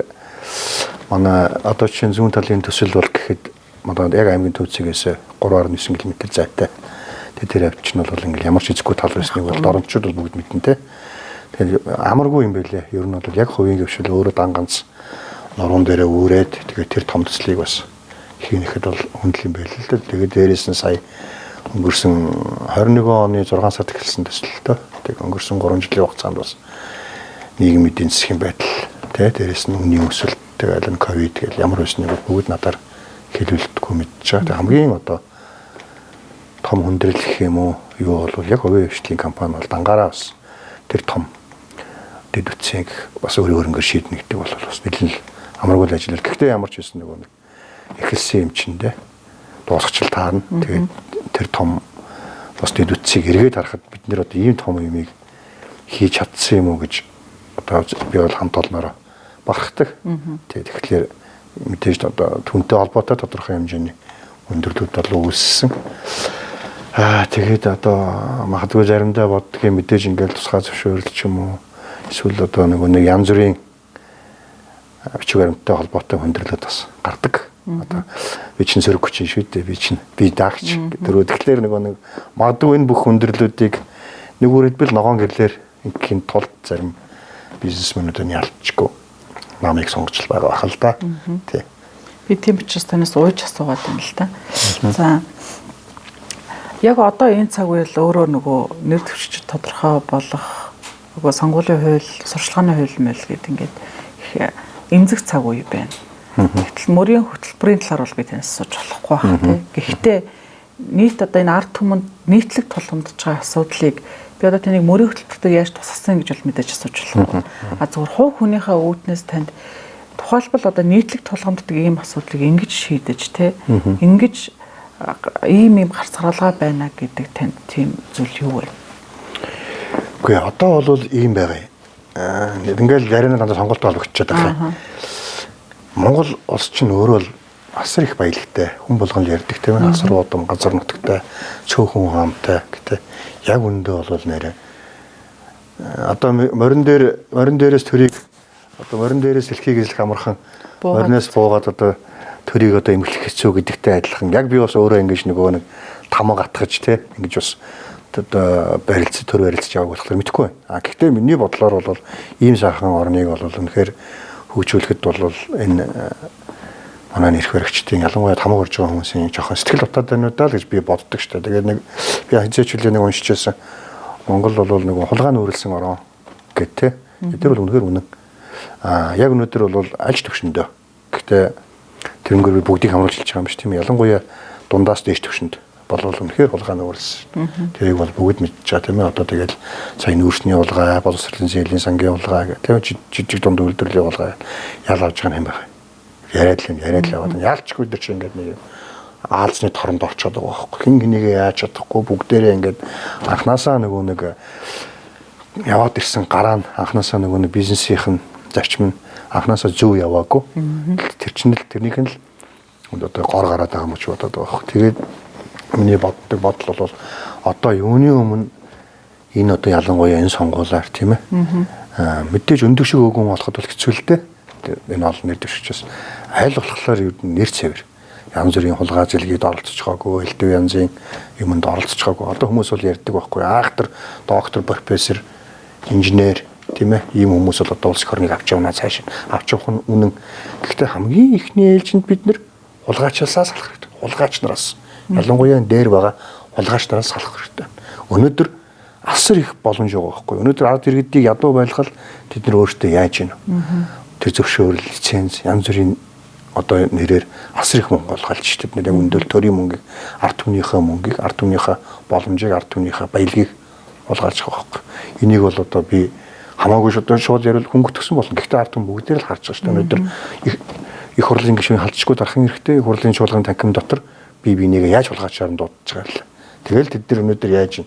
манай одоо жишээ нь зүүн талын төсөл бол гэхэд манай яг аймгийн төвцгээс 3.9 км зайтай. Тэгээ тэр авч нь бол ингээл ямар ч эзэггүй тал байсныг бол доромжчууд бол бүгд мэднэ те. Тэгэхээр амаргүй юм байлээ. Ер нь бол яг хувийн гөвшил өөрөө дан ганц нуруунд дээрээ үүрээд тэгээ тэр том төслийг бас хийнэхэд бол хүндэл юм байл л дээ. Тэгээ дээрээс нь сая өнгөрсөн 21 оны 6 сард эхэлсэн төсөл л дөө. Тэгээ өнгөрсөн 3 жилийн хугацаанд бас нийгмийн эдийн засгийн байдал те дээрээс нь үнийн өсөлт тэгээ аль нь ковид гэл ямар байсныг бүгд надаар хэлүүлдэггүй мэдж байгаа. Тэгээ хамгийн одоо том хүндрэл гэх юм уу юу бол яг хувийн хвшлийн компани бол дангаараа бас тэр том дэд үтсийг бас өөр өөрөнгөр шийднэ гэдэг бол бас нэлээд амаргүй л ажил. Гэхдээ ямар ч байсан нөгөө нэг эхэлсэн юм чинь те дуусгач л таарна. Тэгээд тэр том бас дэд үтсийг эргээд харахад бид нэр одоо ийм том юмыг хийж чадсан юм уу гэж одоо би бол хамт олноороо бахархдаг. Тэгээд тэгэхээр мэдээж одоо түнтэй холбоотой тодорхой хэмжээний өндөрлүүд бол үүссэн. Аа тэгээд одоо магадгүй заримдаа боддгийн мэдээж ингээл тусгай зөвшөөрөл ч юм уу эсвэл одоо нөгөө нэг янз бүрийн бичиг баримттай холбоотой хүндрэлүүд бас гардаг. Одоо би чинь сөрөг хүчин шүү дээ. Би чинь би даагч гэдэг. Тэгэхээр нөгөө нэг магадгүй энэ бүх хүндрэлүүдийг нэг үрэлбэл ногоон гэрлэр ингээхийн тулд зарим бизнесмэнүүд нь ялчгүй намыг сонгож л байгаа бах л да. Тий. Би тийм учраас танаас ууж асуугаад байна л да. За яг одоо энэ цаг үеэл өөрөө нөгөө нэр дэвшиж тодорхой болох нөгөө сонгуулийн хууль, сурчлагын хууль мэл гэдэг ингээд их эмзэг цаг үе байна. Гэтэл мөрийн хөтөлбөрийн талаар бол би танаас асууж болохгүй байх тий. Гэхдээ Нийт одоо энэ ард түмэнд нийтлэг тулгамдж байгаа асуудлыг би одоо таныг мөрийн хөтөлбөртөө яаж тусгасан гэж бол мэдээж асууж болохгүй. А зөвхөн хувь хүнийхээ үүднээс танд тухайлбал одоо нийтлэг тулгамддаг ийм асуудлыг ингэж шийдэж те ингэж ийм ийм гарцгаалгаа байна гэдэг танд тийм зүйл юу вэ? Үгүй одоо бол ийм байгаа юм. Ингээл ярианаа дандаа сонголт болгочиход байгаа юм. Монгол улс чинь өөрөө л асар их баялагтай, хүн болгон л ярьдаг тийм ээ. Асар удам газар нутагтай, цөөхөн хаамтай гэтээ яг үндэ бол нэрээ одоо морин дээрээс төрийг одоо морин дээрээс дэлхийг эзлэх амархан мориноос буугаад одоо төрийг одоо эмхлэх хэцүү гэдэгтэй адилхан. Яг би бас өөрөө ингэж нөгөө нэг тамга атгаж те ингэж бас одоо барилцаж төр барилцаж яваг болохоор мэдэхгүй байна. А гэхдээ миний бодлоор бол ийм сайхан орныг бол үнэхээр хөгжүүлэхэд бол энэ манай нэрх баригчдын ялангуяа тамга урж байгаа хүмүүсийн жоохон сэтгэл утаад байна уу даа л гэж би боддог шүү дээ. Тэгээд нэг би хизээчүүлээ нэг уншиж байсан. Монгол бол нэг хулгай нүүрлсэн орон гэх те. Тэр бол үнэхээр үнэн. А яг өнөөдөр бол альж төвшөндөө. Гэхдээ тэрнгээр би бүгдийг хамруулж хэлж байгаа юм биш тийм ээ. Ялангуяа дундаас дээш төвшөнд болвол үнэхээр хулгай нүүрлсэн. Тэрийг бол бүгд мэдж байгаа тийм ээ. Одоо тэгэл сая нүүрсний хулгай, боловсролын зээлийн сангийн хулгай гэх тийм жижиг дунд үйлдвэрлэлийн хулгай ял авч байгаа юм байна. Яриад л юм, яриад л яваад. Яалчгүй дээр чи ингээд нэг юм аалзны торонд орчоод байгаа байхгүй. Хин хинийгээ яаж чадахгүй бүгдээрээ ингээд анханасаа нөгөө нэг яваад ирсэн гараа нь анханасаа нөгөө нэг бизнесийнх нь зарчим нь анханасаа зөв яваагүй. Тэр чинь л тэрнийх нь л одоо гор гараад байгаа юм чи бодоод байгаа байхгүй. Тэгээд миний боддог бодол бол одоо юуны өмнө энэ одоо ялангуяа энэ сонгуулиар тийм ээ. Мэдээж өндөг шиг өгөн болоход бол хэцүү л дээ. Энэ олон нэр дэвшигчээс аль болохоор юу нэр цэвэр янз бүрийн хулгай зэлгээд оролцож байгаагүй, элдв янзын юмд оролцож байгаагүй. Одоо хүмүүс бол ярьдаг байхгүй. Аахтар, доктор, профессор, инженер тийм ээ. Ийм хүмүүс бол одоо улс орныг авч явна цааш. Авч явах нь үнэн. Гэхдээ хамгийн ихний ээлжинд бид нэр хулгайчаасаа салах хэрэгтэй. Хулгайч нараас ялангуяа дээр байгаа хулгайч нараас салах хэрэгтэй. Өнөөдөр асар их боломж байгаа байхгүй. Өнөөдөр ард иргэдийг ядуу байлгал тэд нар өөрсдөө яаж гин вэ? Тэр зөвшөөрөл, лиценз, янз бүрийн одоо нэрээр асар их мөнгө олголж тэд нэр яг өндөл төрийн мөнгийг, ард түмнийхээ мөнгийг, ард түмнийхээ боломжийг, ард түмнийхээ баялагийг хулгайлж байгаа байхгүй. Энийг бол одоо би хамаагүй шууд ярил хөнгөтгсөн болно. Гэхдээ ард түмэн бүгдээр л харж байгаа шүү дээ. Өнөөдөр их хурлын гишүүн халдшгүй дарахын хэрэгтэй, их хурлын чуулганы танхим дотор бие бинийгээ яаж хулгайчаар нь дуудаж байгаа л. Тэгэл тэд нар өнөөдөр яаж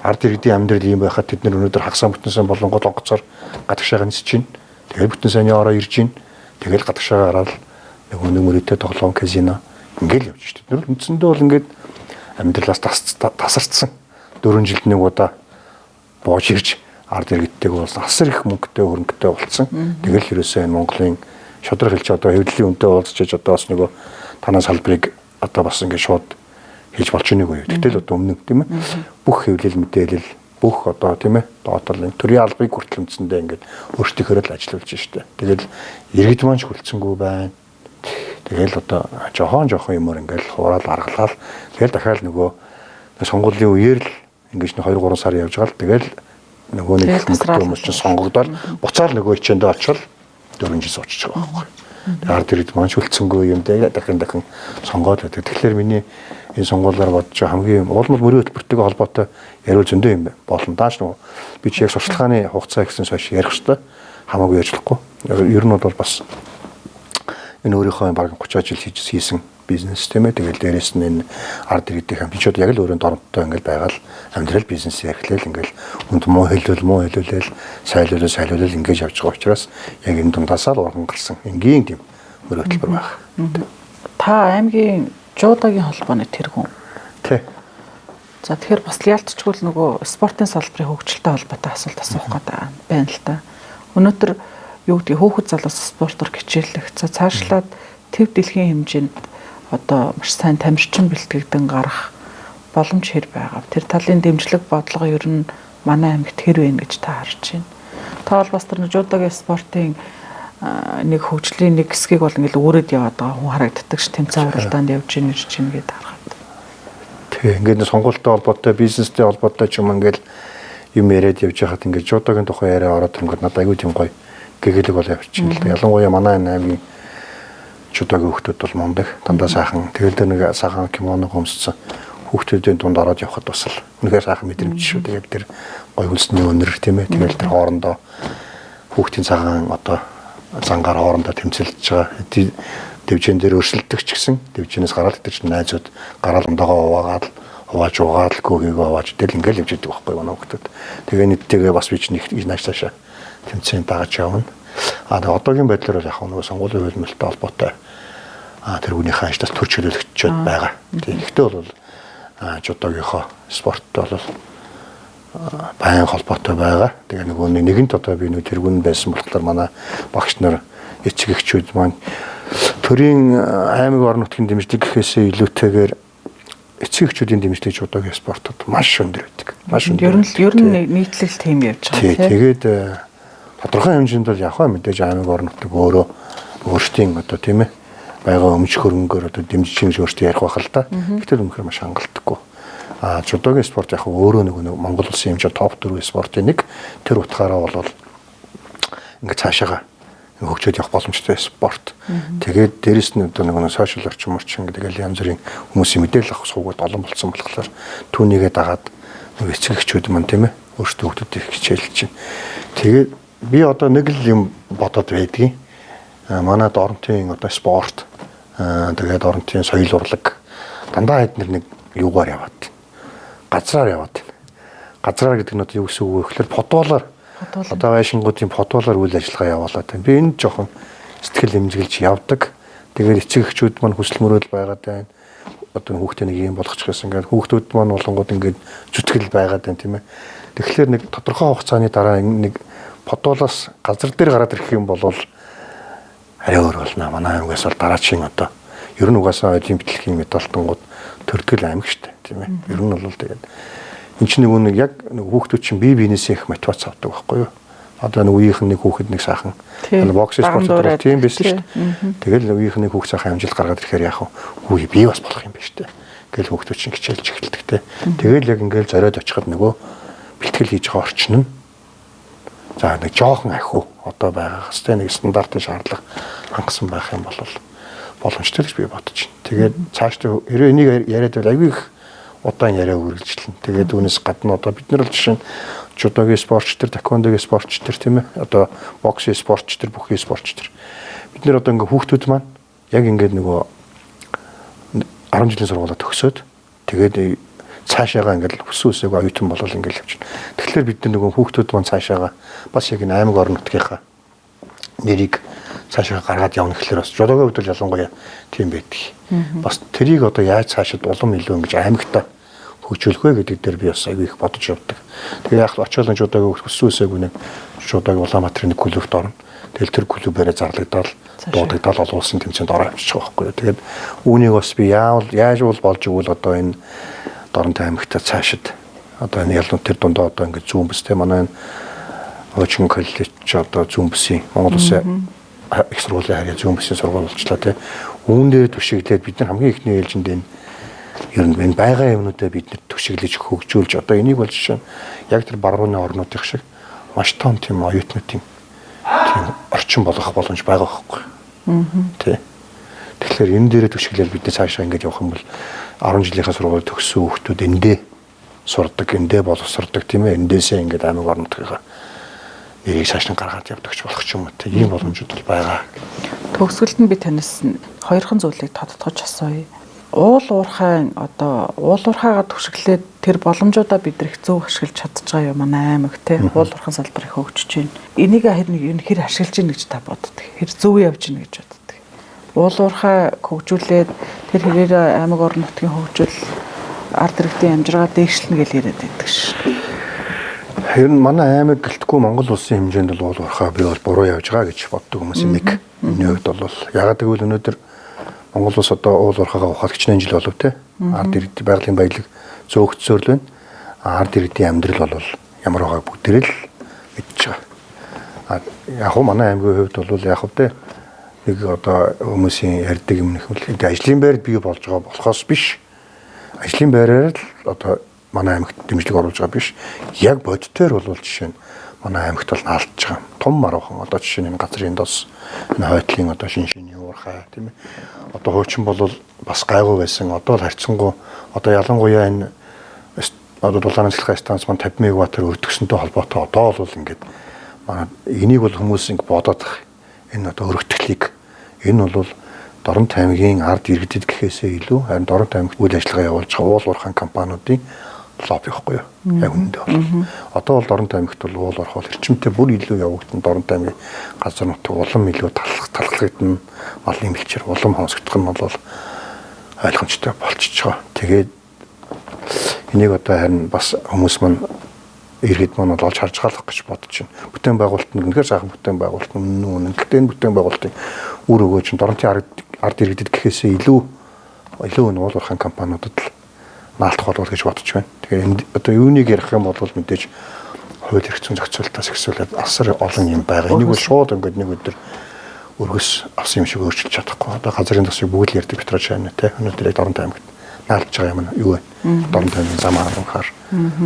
ард иргэдийн амьдрал ийм байхад тэд нар өнөөдөр хагасаа бүтэн сайн болонгод онгоцоор гадагшаага нисэж чинь. Тэгэл бүтэн сайнны ороо ирж чинь. Тэгэл гадагшаа гараад нөгөө нэг мөрөдөө тоглоом казино ингээл явж шүү дээ. Тэр үндсэндээ бол ингээд амьдралаас тасарцсан. 4 жилд нэг удаа боож ирж ард иргэдтэйг болсон асар их мөнгөтэй хөрөнгөтэй болсон. Тэгэл ерөөсөө энэ Монголын шудраг хэлж одоо хэвлэлийн үнэтэй уулзч одоо бас нөгөө танаа салбарыг одоо бас ингээд шууд хийж болж нэг үе. Гэтэл одоо өмнө тийм ээ бүх хэвлэл мэдээлэл бүх одоо тийм ээ доотлын төрийн албыг хүртэл үндсэндээ ингээд өөрсдийнхөө л ажиллуулж штэ. Тэгэл иргэд маань ч хүлцэнгүй байна. Тэгэл одоо жохон жохон юмор ингээд хураал аргалал тэгэл дахиад нөгөө сонгуулийн үеэр л ингэж 2 3 сар явж байгаа л тэгэл нөгөө нэг хүмүүс чинь сонгогдоод буцаал нөгөө хичээндээ очивол 4 жил суучж байгаа байхгүй. Ард иргэд маань ч хүлцэнгүй юм дээ дахин дахин сонгоод байдаг. Тэгэхээр миний энэ сонгуулиар бодож байгаа хамгийн уулмал мөрийн хөтөлбөртэйгээ холбоотой яриул зөндөө юм болно. Дааш нөгөө би чи яг сурчлагын хугацаа гэсэн хойш ярих хэвээр хамаагүй ярьж болохгүй. Ер нь бол бас энэ өөрийнхөө бараг 30 жил хийсэн бизнес тийм ээ. Тэгэл дээрэс нь энэ ард иргэдийн хам би ч одоо яг л өөрөө доромттой ингээл байгаа л амьдрал бизнес ярихлаа л ингээл хүнд муу хэлвэл муу хэлүүлээл сайлуулал сайлуулал ингэж явж байгаа учраас яг энэ дундаасаа л урган гарсан энгийн тийм мөр хөтөлбөр байх. Та аймгийн жуудагийн холбооны тэргүүн. Тий. За тэгэхээр бас ялтчгүй л нөгөө спортын салбарын хөгжилтэй холбоотой асуулт асуух гэдэг байна л да. Өнөөдөр юу гэдгийг хөөхөд залуус спортоор хичээллэх. За цаашлаад төв дэлхийн хэмжээнд одоо маш сайн тамирчин бэлтгэгдэн гарах боломж хэр байгаа. Тэр талын дэмжлэг бодлого ер нь манай аймагт хэр вэ гэж та харж байна. Та бол бас тэр жуудагийн спортын нэг хөгжлийн нэг хэсгийг бол ингээл өөрөд яваад байгаа хүн харагддаг ш тэмцээн уралдаанд явж ийн ирж ийн гэдээ харахад. Тэг ингээд сонгуультай холбоотой, бизнестэй холбоотой ч юм ингээл юм яриад явж байхад ингээд жуудагийн тухай яриа ороод ирэнгүүт надад айгүй тийм гоё гэгээлэг бол явчихна л да. Ялангуяа манай энэ аймгийн жуудагийн хүүхдүүд бол мундаг, дандаа сайхан. Тэгэл тэр нэг сайхан кимоно өмссөн Хүүхдүүдийн дунд ороод явхад бас л үнэхээр сайхан мэдрэмж шүү. Тэгээд тэр гой хөлсний өнөр тийм ээ. Тэгэл тэр хоорондоо хүүхдийн цагаан одоо зангаар хоорондоо тэмцэлж байгаа. Дэвжин дээр өрсөлдөг ч гэсэн дэвжинээс гараад тэр чинь найзууд гараал ондоогоо хуваагаад хувааж угаалгүй хийгөө хувааж тэгэл ингээл явж идэг байхгүй манай хүүхдүүд. Тэгээ нийттэйгээ бас би чинь их нааш цаашаа тэмцээн дагаж явна. А тэгээ одоогийн байдлаар бол яг нөгөө сонгуулийн хөлмөлтөй холбоотой тэр хүнийхээ ажлаас төр чөлөөлөгчөд байгаа. Тэгээ ихтэй бол жудогийнхоо спорттой бол байн холбоотой байгаа. Тэгээ нөгөө нэгэнт одоо би нөгөө тэргүүн байсан болохоор манай багш нар эцэг эхчүүд маань төрийн аймаг орон нутгийн дэмжлэг гэхээсээ илүүтэйгээр эцэг эхчүүдийн дэмжлэг жудогийн спортод маш өндөр байдаг. Маш өндөр. Ер нь нийтлэл тийм явж байгаа тийм. Тэгээд тодорхой хэмжээнд бол яг хаа мэдээж аймаг орон нутаг өөрөө өөрсдийн одоо тийм ээ байгаа өмч хөрөнгөөр одоо дэмжиж гэж өөрсдөө ярих байх л да. Гэтэл үнэхээр маш хангалтгүй. А жудогийн спорт яг өөрөө нэг Монгол улсын хэмжээ топ 4 спортын нэг тэр утгаараа бол ингээд цаашаага хөгжөөд явах боломжтой спорт. Тэгээд дээрэс нь одоо нэг сошиал орчин морчин гэдэг янз бүрийн хүмүүсийн мэдээлэл авах сувгууд олон болсон болохоор түүнийгээ дагаад нэг эцэг эхчүүд маань тийм ээ өөрсдөө хүүхдүүдийг хичээлж чинь. Тэгээд би одоо нэг л юм бодоод байдгийн. Манай Доронтын одоо спорт тэгээд Доронтын соёл урлаг дандаа эднэр нэг юугаар яваад байна. Газраар яваад байна. Газраар гэдэг нь одоо юу гэсэн үг вэ гэхээр подволоор одоо байшингуудын подволоор үйл ажиллагаа явуулаад байна. Би энд жоохон сэтгэл хэмжиглж явдаг. Тэгээд эцэг эхчүүд маань хүсэл мөрөөдөл байгаад байна. Одоо хүүхдээ нэг юм болгочих гэсэн ингээд хүүхдүүд маань болонгууд ингээд зүтгэл байгаад байна тийм ээ. Тэгэхээр нэг тодорхой хугацааны дараа нэг подволоос газар дээр гараад ирэх юм бол арай өөр болно. Манай аймагаас бол дараачийн одоо ер нь угаасаа олимп дэлхийн медальтангууд төрдгөл аймаг штэ тийм ээ. Ер нь бол тэгээд энэ чинь нэг яг нэг хүүхдүүд чинь бие биенээсээ их мотивац авдаг байхгүй юу? Одоо нэг үеийнх нь нэг хүүхэд нэг сайхан бокс спортод тийм байсан шүү дээ. Тэгэл үеийнх нь нэг хүүхд сайхан амжилт гаргаад ирэхээр яах вэ? Үгүй би бас болох юм байна шүү дээ. Ингээл хүүхдүүд чинь хичээлж эхэлдэг те. Тэгэл яг ингээл зориод очиход нөгөө бэлтгэл хийж байгаа орчин нь за нэг жоохон ахиу одоо байгаагаас те нэг стандартын шаардлага хангасан байх юм бол боломжтой гэж би бодож байна. Тэгээд цаашдаа хэрвээ энийг яриад байвал аягүй их удаан яриа үргэлжлэнэ. Тэгээд үүнээс гадна одоо бид нар бол жишээ нь жудогийн спортч төр, таквондогийн спортч төр тийм ээ. Одоо боксын спортч төр, бүхий спортч төр. Бид нар одоо ингээ хүүхдүүд маань яг ингээд нөгөө 10 жилийн сургуулаа төгсөөд тэгээд цаашаага ингээд хүссэн үсээгүй оюутан болол ингээд явчихна. Тэгэхээр бид нар нөгөө хүүхдүүд маань цаашаага бас яг энэ аймаг орон нутгийнхаа нэрийг цаашаа гаргаад явна гэхлээр бас жудогийн хувьд бол ялангуяа тийм байдаг. Бас тэрийг одоо яаж цаашид улам илүү ингэж аймагтай хөгжүүлэх вэ гэдэг дээр би бас аягүй их бодож явдаг. Тэгээ яг очиод жудогийн хүссэн үсээгүй нэг жудогийн Улаанбаатарын нэг клубт орно. Тэгэл тэр клубээрээ зарлагдаад дуудагдаад олон улсын тэмцээнд ороо авчих байхгүй юу. Тэгээд үүнийг бас би яавал яаж бол болж игэл одоо энэ Доронтой аймагта цаашид одоо энэ ялан тэр дундаа одоо ингэж зүүн бүс те манай энэ хуучин коллеж одоо зүүн бүсийн Монгол улсын их сургуулийн харьяа зүүн бүсийн сургууль болчлаа те. Үүн дээр түшиглээд бид нар хамгийн ихний ээлжинд энэ ер нь энэ байгаа юмнуудаа бид нар түшиглэж хөгжүүлж одоо энийг бол жишээ нь яг тэр барууны орнуудын шиг маш том тийм оюутнуудын тийм орчин болгох боломж байгаа байхгүй. Тэ. Тэгэхээр энэ дээрээ түшиглэл бид цаашаа ингэж явах юм бол 10 жилийнхаа сургууль төгссөн хүүхдүүд эндээ сурдаг, эндээ боловсрдог тийм ээ. Эндээсээ ингэж аймаг орон нутгийнхаа нэрийг цааш нь гаргаад явдаг ч болох ч юм уу. Тийм боломжууд бол байгаа. Төгсгөлд нь би танаас хоёрхан зүйлийг тодтогч асууя. Уул уурхай одоо уул уурхайгаа түшиглээд тэр боломжуудаа бид их зөв ашиглаж чадж байгаа юм манай аймаг те. Уул уурхайн салбар их хөгжиж байна. Энийг хэр нэг энэ хэр ашиглаж байна гэж та боддог. Хэр зөв явж байна гэж боддог. Уул уурхай хөгжүүлээд тэр хэрээр аймаг орон нутгийн хөгжил ард иргэдийн амжиргаа дээшлэнэ гэж яриад байдаг ш. Ер нь манай аймаг гэлтгүй Монгол улсын хэмжээнд бол уул уурхай би бол буруу явж байгаа гэж боддог хүмүүсийн нэг. Миний хувьд бол ягаад гэвэл өнөөдөр Монгол улс одоо уул уурхайгаа ухаад хичнээн жил болов те. Ард иргэд байгалийн баялаг зөөгцсөөр л байна. Ард иргэдийн амьдрал бол ямар байгааг бүгдээрээ л мэдж байгаа. А яг хуу манай аймгийн хувьд бол яг хөө те нэг одоо хүмүүсийн ярьдаг юм нэх үл ажлын байр бий болж байгаа болохоос биш. Ажлын байраар л одоо манай аймагт дэмжлэг оруулж байгаа биш. Яг бодитоор бол жишээ нь манай аймагт бол наалдж байгаа. Том маруухан одоо жишээ нь энэ газрын дос, энэ хойтлын одоо шиншиний уурхай тийм ээ. Одоо хуучин бол бас гайгүй байсан. Одоо л харьцангуй одоо ялангуяа энэ одоо дулааны цахилгаан станц маань 50 мегаваттаар өртгсөнтэй холбоотой одоо бол ингээд манай энийг бол хүмүүс ингэ бодоод байх. Энэ одоо өргөтгөлийг энэ бол Дорнот аймгийн ард иргэдэд гэхээсээ илүү харин Дорнот аймагт үйл ажиллагаа явуулж байгаа уул уурхайн компаниудын лобби байхгүй юу? Яг үүндээ бол. Одоо бол Дорнот аймагт бол уул уурхай бол эрчимтэй бүр илүү явагдана. Дорнот аймгийн газар нутаг улам илүү талхлагдана. Малын бэлчээр улам хонсогдох нь бол ойлгомжтой болчихж байгаа. Тэгээд энийг одоо харин бас хүмүүс маань иргэд маань бол олж харж байгаа л гэж бодож байна. Бүтээн байгуулалт нь үнэхээр сайхан бүтээн байгуулалт нь үнэн үнэн. Гэхдээ энэ бүтээн байгуулалтын үр өгөөж нь Дорнотын ард иргэдэд гэхээсээ илүү энэ уул уурхайн компаниудад л наалтах болов гэж бодож байна. Тэгэхээр энд одоо юуныг ярих юм бол мэдээж хууль эрх зүйн зохицуултаас эхлүүлээд асар олон юм байгаа. Энийг бол шууд ингээд нэг өдөр өргөс авсан юм шиг өөрчилж чадахгүй. Одоо газрын тосыг бүгд л ярьдаг Петро Чайна те. Өнөөдөр яг Дорнот аймагт наалдж байгаа юм нь юу вэ? Дорнот аймгийн зам харан хар,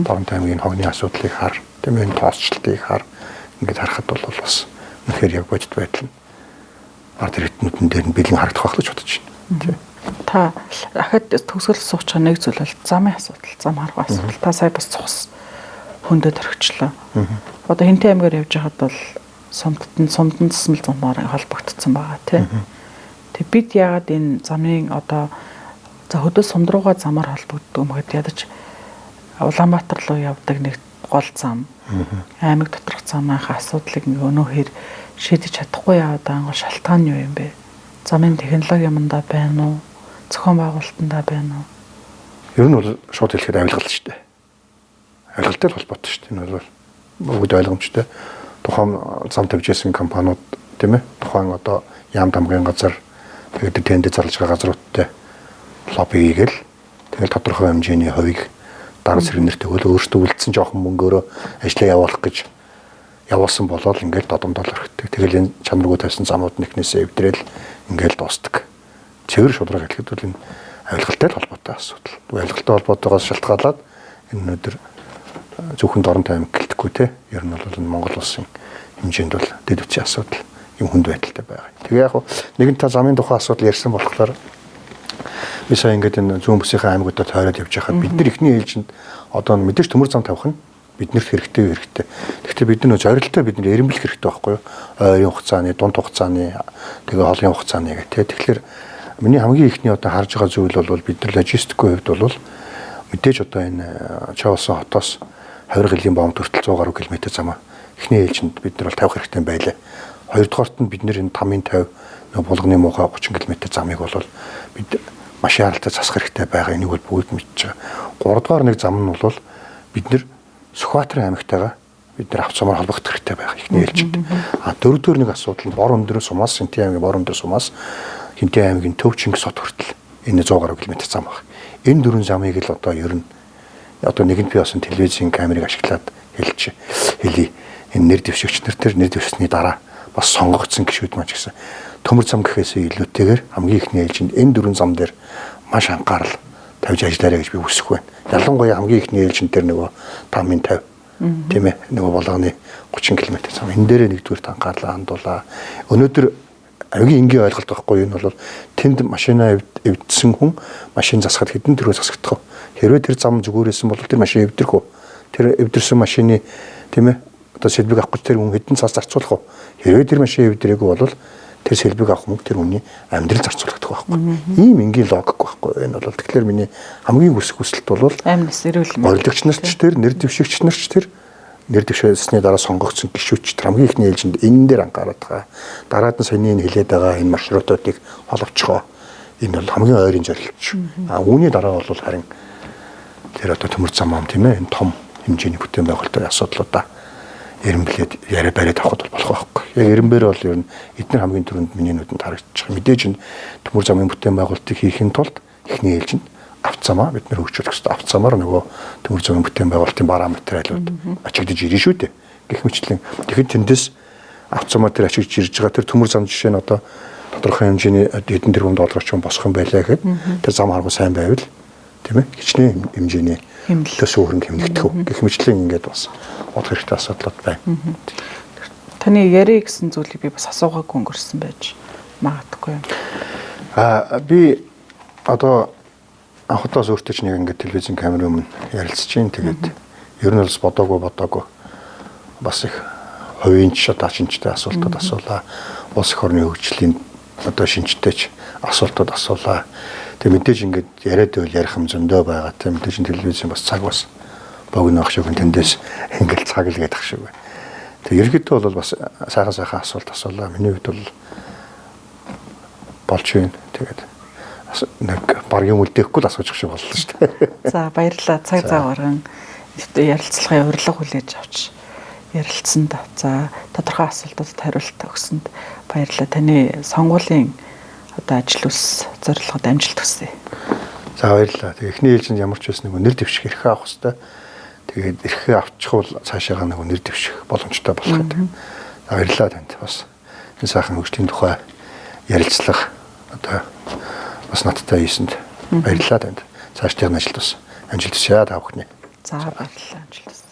Дорнот аймгийн хогны асуудлыг хар, тийм энэ тоосчлтыг хар. Ингээд харахад бол бас үнэхээр яг бодит байдал нь ард иргэднүүдэн дээр нь бэлэн харагдах байх л гэж бодож байна. Тийм. Та ахад төгсгөл суучих нэг зүйл бол замын асуудал, зам харгуй асуудал. Та сая бас цус хөндөд орхичлоо. Одоо Хинтээ аймгаар явж байхад бол сумдтан сумдан засмал замаар холбогдсон байгаа тий. Тэг бид яагаад энэ замын одоо за хөдөө сумд руугаа замаар холбогддог юм гээд ядаж Улаанбаатар руу явдаг нэг гол зам аймаг доторх замынхаа асуудлыг нэг өнөөхөр шийдэж чадахгүй яваад байгаа гол шалтгаан нь юу юм бэ? Замын технологи юмдаа байна уу? Зохион байгуулалтандаа байна уу? Ер нь бол шууд хэлэхэд авилгал шүү дээ. Авилгалтай л холбоотой шүү дээ. Энэ бол бүгд ойлгомжтой. Тухайн зам тавьж исэн компаниуд тийм ээ. Тухайн одоо яам дамгын газар тэгээд тэнд зарлж байгаа газруудтай лобби хийгээл тэгэл тодорхой хэмжээний хувийг дарга зэрэгнэр тэгвэл өөрсдөө үлдсэн жоохон мөнгөөрөө ажлаа явуулах гэж явуулсан болоод ингээл додомдол орхидог. Тэгэл энэ чанаргүй тавьсан замууд нэхнээсээ эвдрээл ингээл дуустдаг. Цэвэр шудраг хэлэхэд бол энэ авилгалтай л холбоотой асуудал. Авилгалтай холбоотойгоос шалтгаалаад энэ өнөөдөр зөвхөн Дорнот аймаг гэлтэхгүй те. Ер нь бол энэ Монгол улсын хэмжээнд бол дэд үтсийн асуудал юм хүнд байдалтай байгаа. Тэгээ яг нэгэн та замын тухай асуудал ярьсан болохоор би сая ингээд энэ зүүн бүсийнхээ аймагуудад тойроод явж байхад бид нар эхний ээлжинд одоо мэдээж төмөр зам тавих нь биднэрт хэрэгтэй хэрэгтэй. Гэхдээ бид нар зорилттой бид нар эренблэх хэрэгтэй байхгүй юу? Ойрын хугацааны, дунд хугацааны, тэгээ холын хугацааны гэх тээ. Тэгэхээр миний хамгийн ихний одоо харж байгаа зүйл бол бид нар логистикийн хувьд бол мэдээж одоо энэ Чоолсон хотоос 20 жилийн бомб хүртэл 100 гаруй километр замаа эхний ээлжинд бид нар бол тавих хэрэгтэй байлаа. Хоёрдугаарт нь бид нар энэ тамын 50 нөгөө булганы муухай 30 км замыг бол бид маш яаралтай засах хэрэгтэй байгаа. Энийг бол бүгд мэдж байгаа. Гуравдугаар нэг зам нь бол бид нар Сүхбаатарын аймагтайгаа бид нар авцамаар холбогдох хэрэгтэй байх эхний ээлжинд. А дөрөвдүгээр нэг асуудал нь бор өндөр сумаас Хинтээ аймгийн бор өндөр сумаас Хинтээ аймгийн Төв Чингис хот хүртэл энэ 100 гаруй км зам баг. Энэ дөрвөн замыг л одоо ер нь одоо нэгэнт би бас телевизийн камерыг ашиглаад хэлж хэлье. Энэ нэр дэвшигч нар тэр нэр дэвшсэний дараа бас сонгогдсон гишүүд маань ч гэсэн төмөр зам гэхээсээ илүүтэйгээр хамгийн ихний ээлжинд энэ дөрвөн зам дээр маш анхаарал тавьж ажиллаарай гэж би хүсэх байна. Ялангуяа хамгийн ихний ээлжинд тэр нөгөө тамын 50 тийм ээ нөгөө болгоны 30 км зам энэ дээрээ нэгдүгээр анхаарлаа хандуулаа. Өнөөдөр хамгийн энгийн ойлголт байхгүй юу энэ бол тэнд машина эвдсэн хүн машин засахад хэдэн төгрөг засагдах вэ? Хэрвээ тэр зам зүгээрээсэн бол тэр машин эвдэрх үү? Тэр эвдэрсэн машины тийм ээ одоо сэлбэг авах гэж тэр хүн хэдэн цаас зарцуулах вэ? Хэрвээ тэр машин эвдрээгүй бол тэр сэлбэг авах мөнгө тэр хүний амьдрал зарцуулагдах байхгүй. Ийм энгийн логик байхгүй. Энэ бол тэгэхээр миний хамгийн хүсэх хүсэлт бол амнаас эрүүл мэнд орилогч нар ч тэр нэр дэвшигч нар ч тэр нэр дэвшээсний дараа сонгогдсон гишүүч тэр хамгийн ихний ээлжинд энэ дээр анхаарат байгаа. Дараад нь саяны энэ хэлээд байгаа энэ маршрутуудыг холбоцгоо. Энэ бол хамгийн ойрын зорилт. А үүний дараа бол харин тэр одоо төмөр зам ам тийм ээ энэ том хэмжээний бүтээн байгуулалтын асуудлуудаа эренблээд яриа бариад авахд бол болох байхгүй. Яг эренбэр бол ер нь эдгээр хамгийн түрүүнд миний нүдэнд харагдчих. Мэдээж энэ төмөр замын бүтээн байгуулалтыг хийхин тулд эхний ээлжинд авц замаа бид нэр хөгжүүлэх хэрэгтэй. Авц замаар нөгөө төмөр замын бүтээн байгуулалтын параметр айлууд ачигдаж ирнэ шүү дээ. Гэх мэтлэн тэгэхэд тэндээс авц замаа тэр ачигдж ирж байгаа тэр төмөр зам жишээ нь одоо тодорхой хэмжээний хэдэн тэрбум доллар ч юм босох юм байлаа гэхэд тэр зам харгу сайн байвал тийм Тийм ээ? Хичнээн хэмжээний Хэмнэл. төсөв хөрөнгө хэмнэгдэх үү гэх мэтлэн ингээд бас бодох хэрэгтэй асуудлууд байна. Таны яриа гэсэн зүйлийг би бас асуугаагүй өнгөрсөн байж магадгүй юм. Би одоо анх удаас өөртөө ч нэг ингээд телевизийн камерын өмнө ярилцж чинь тэгээд ер нь бол бодоогүй бас их хувийн ч одоо шинжтэй асуултууд асуулаа. Улс их орны хөгжлийн одоо шинжтэй ч асуултууд асуулаа. Тэг мэдээж ингээд яриад байвал ярих юм зөндөө байгаа. Тэг мэдээж энэ телевизийн бас цаг бас богино ах шиг тэндээс ингээд цаг л гэдэг ах шиг байна. Тэг ерөнхийдөө бол бас сайхан сайхан асуулт асуулаа. Миний хувьд бол болж байна. Тэгээд нэг баг юм үлдээхгүй л асуучих шиг боллоо шүү дээ. За баярлалаа. Цаг зав гарган ярилцлагын урилга хүлээж авч ярилцсанд за тодорхой асуултуудад хариулт өгсөнд баярлалаа. Таны сонгуулийн одоо ажил үс зорилгод амжилт хүсье. За баярлалаа. Тэгээ эхний ээлжинд ямар ч байсан нэг нэр дэвших эрхээ авах хэрэгтэй. Тэгээд эрхээ авчихвал цаашаага нэг нэр дэвших боломжтой болох гэдэг. За баярлалаа танд бас энэ сайхан хөгжлийн тухай ярилцлага одоо бас надтай хийсэнд баярлалаа танд. Цаашдын ажилд бас амжилт хүсье та бүхний. За баярлалаа. Амжилт хүсье.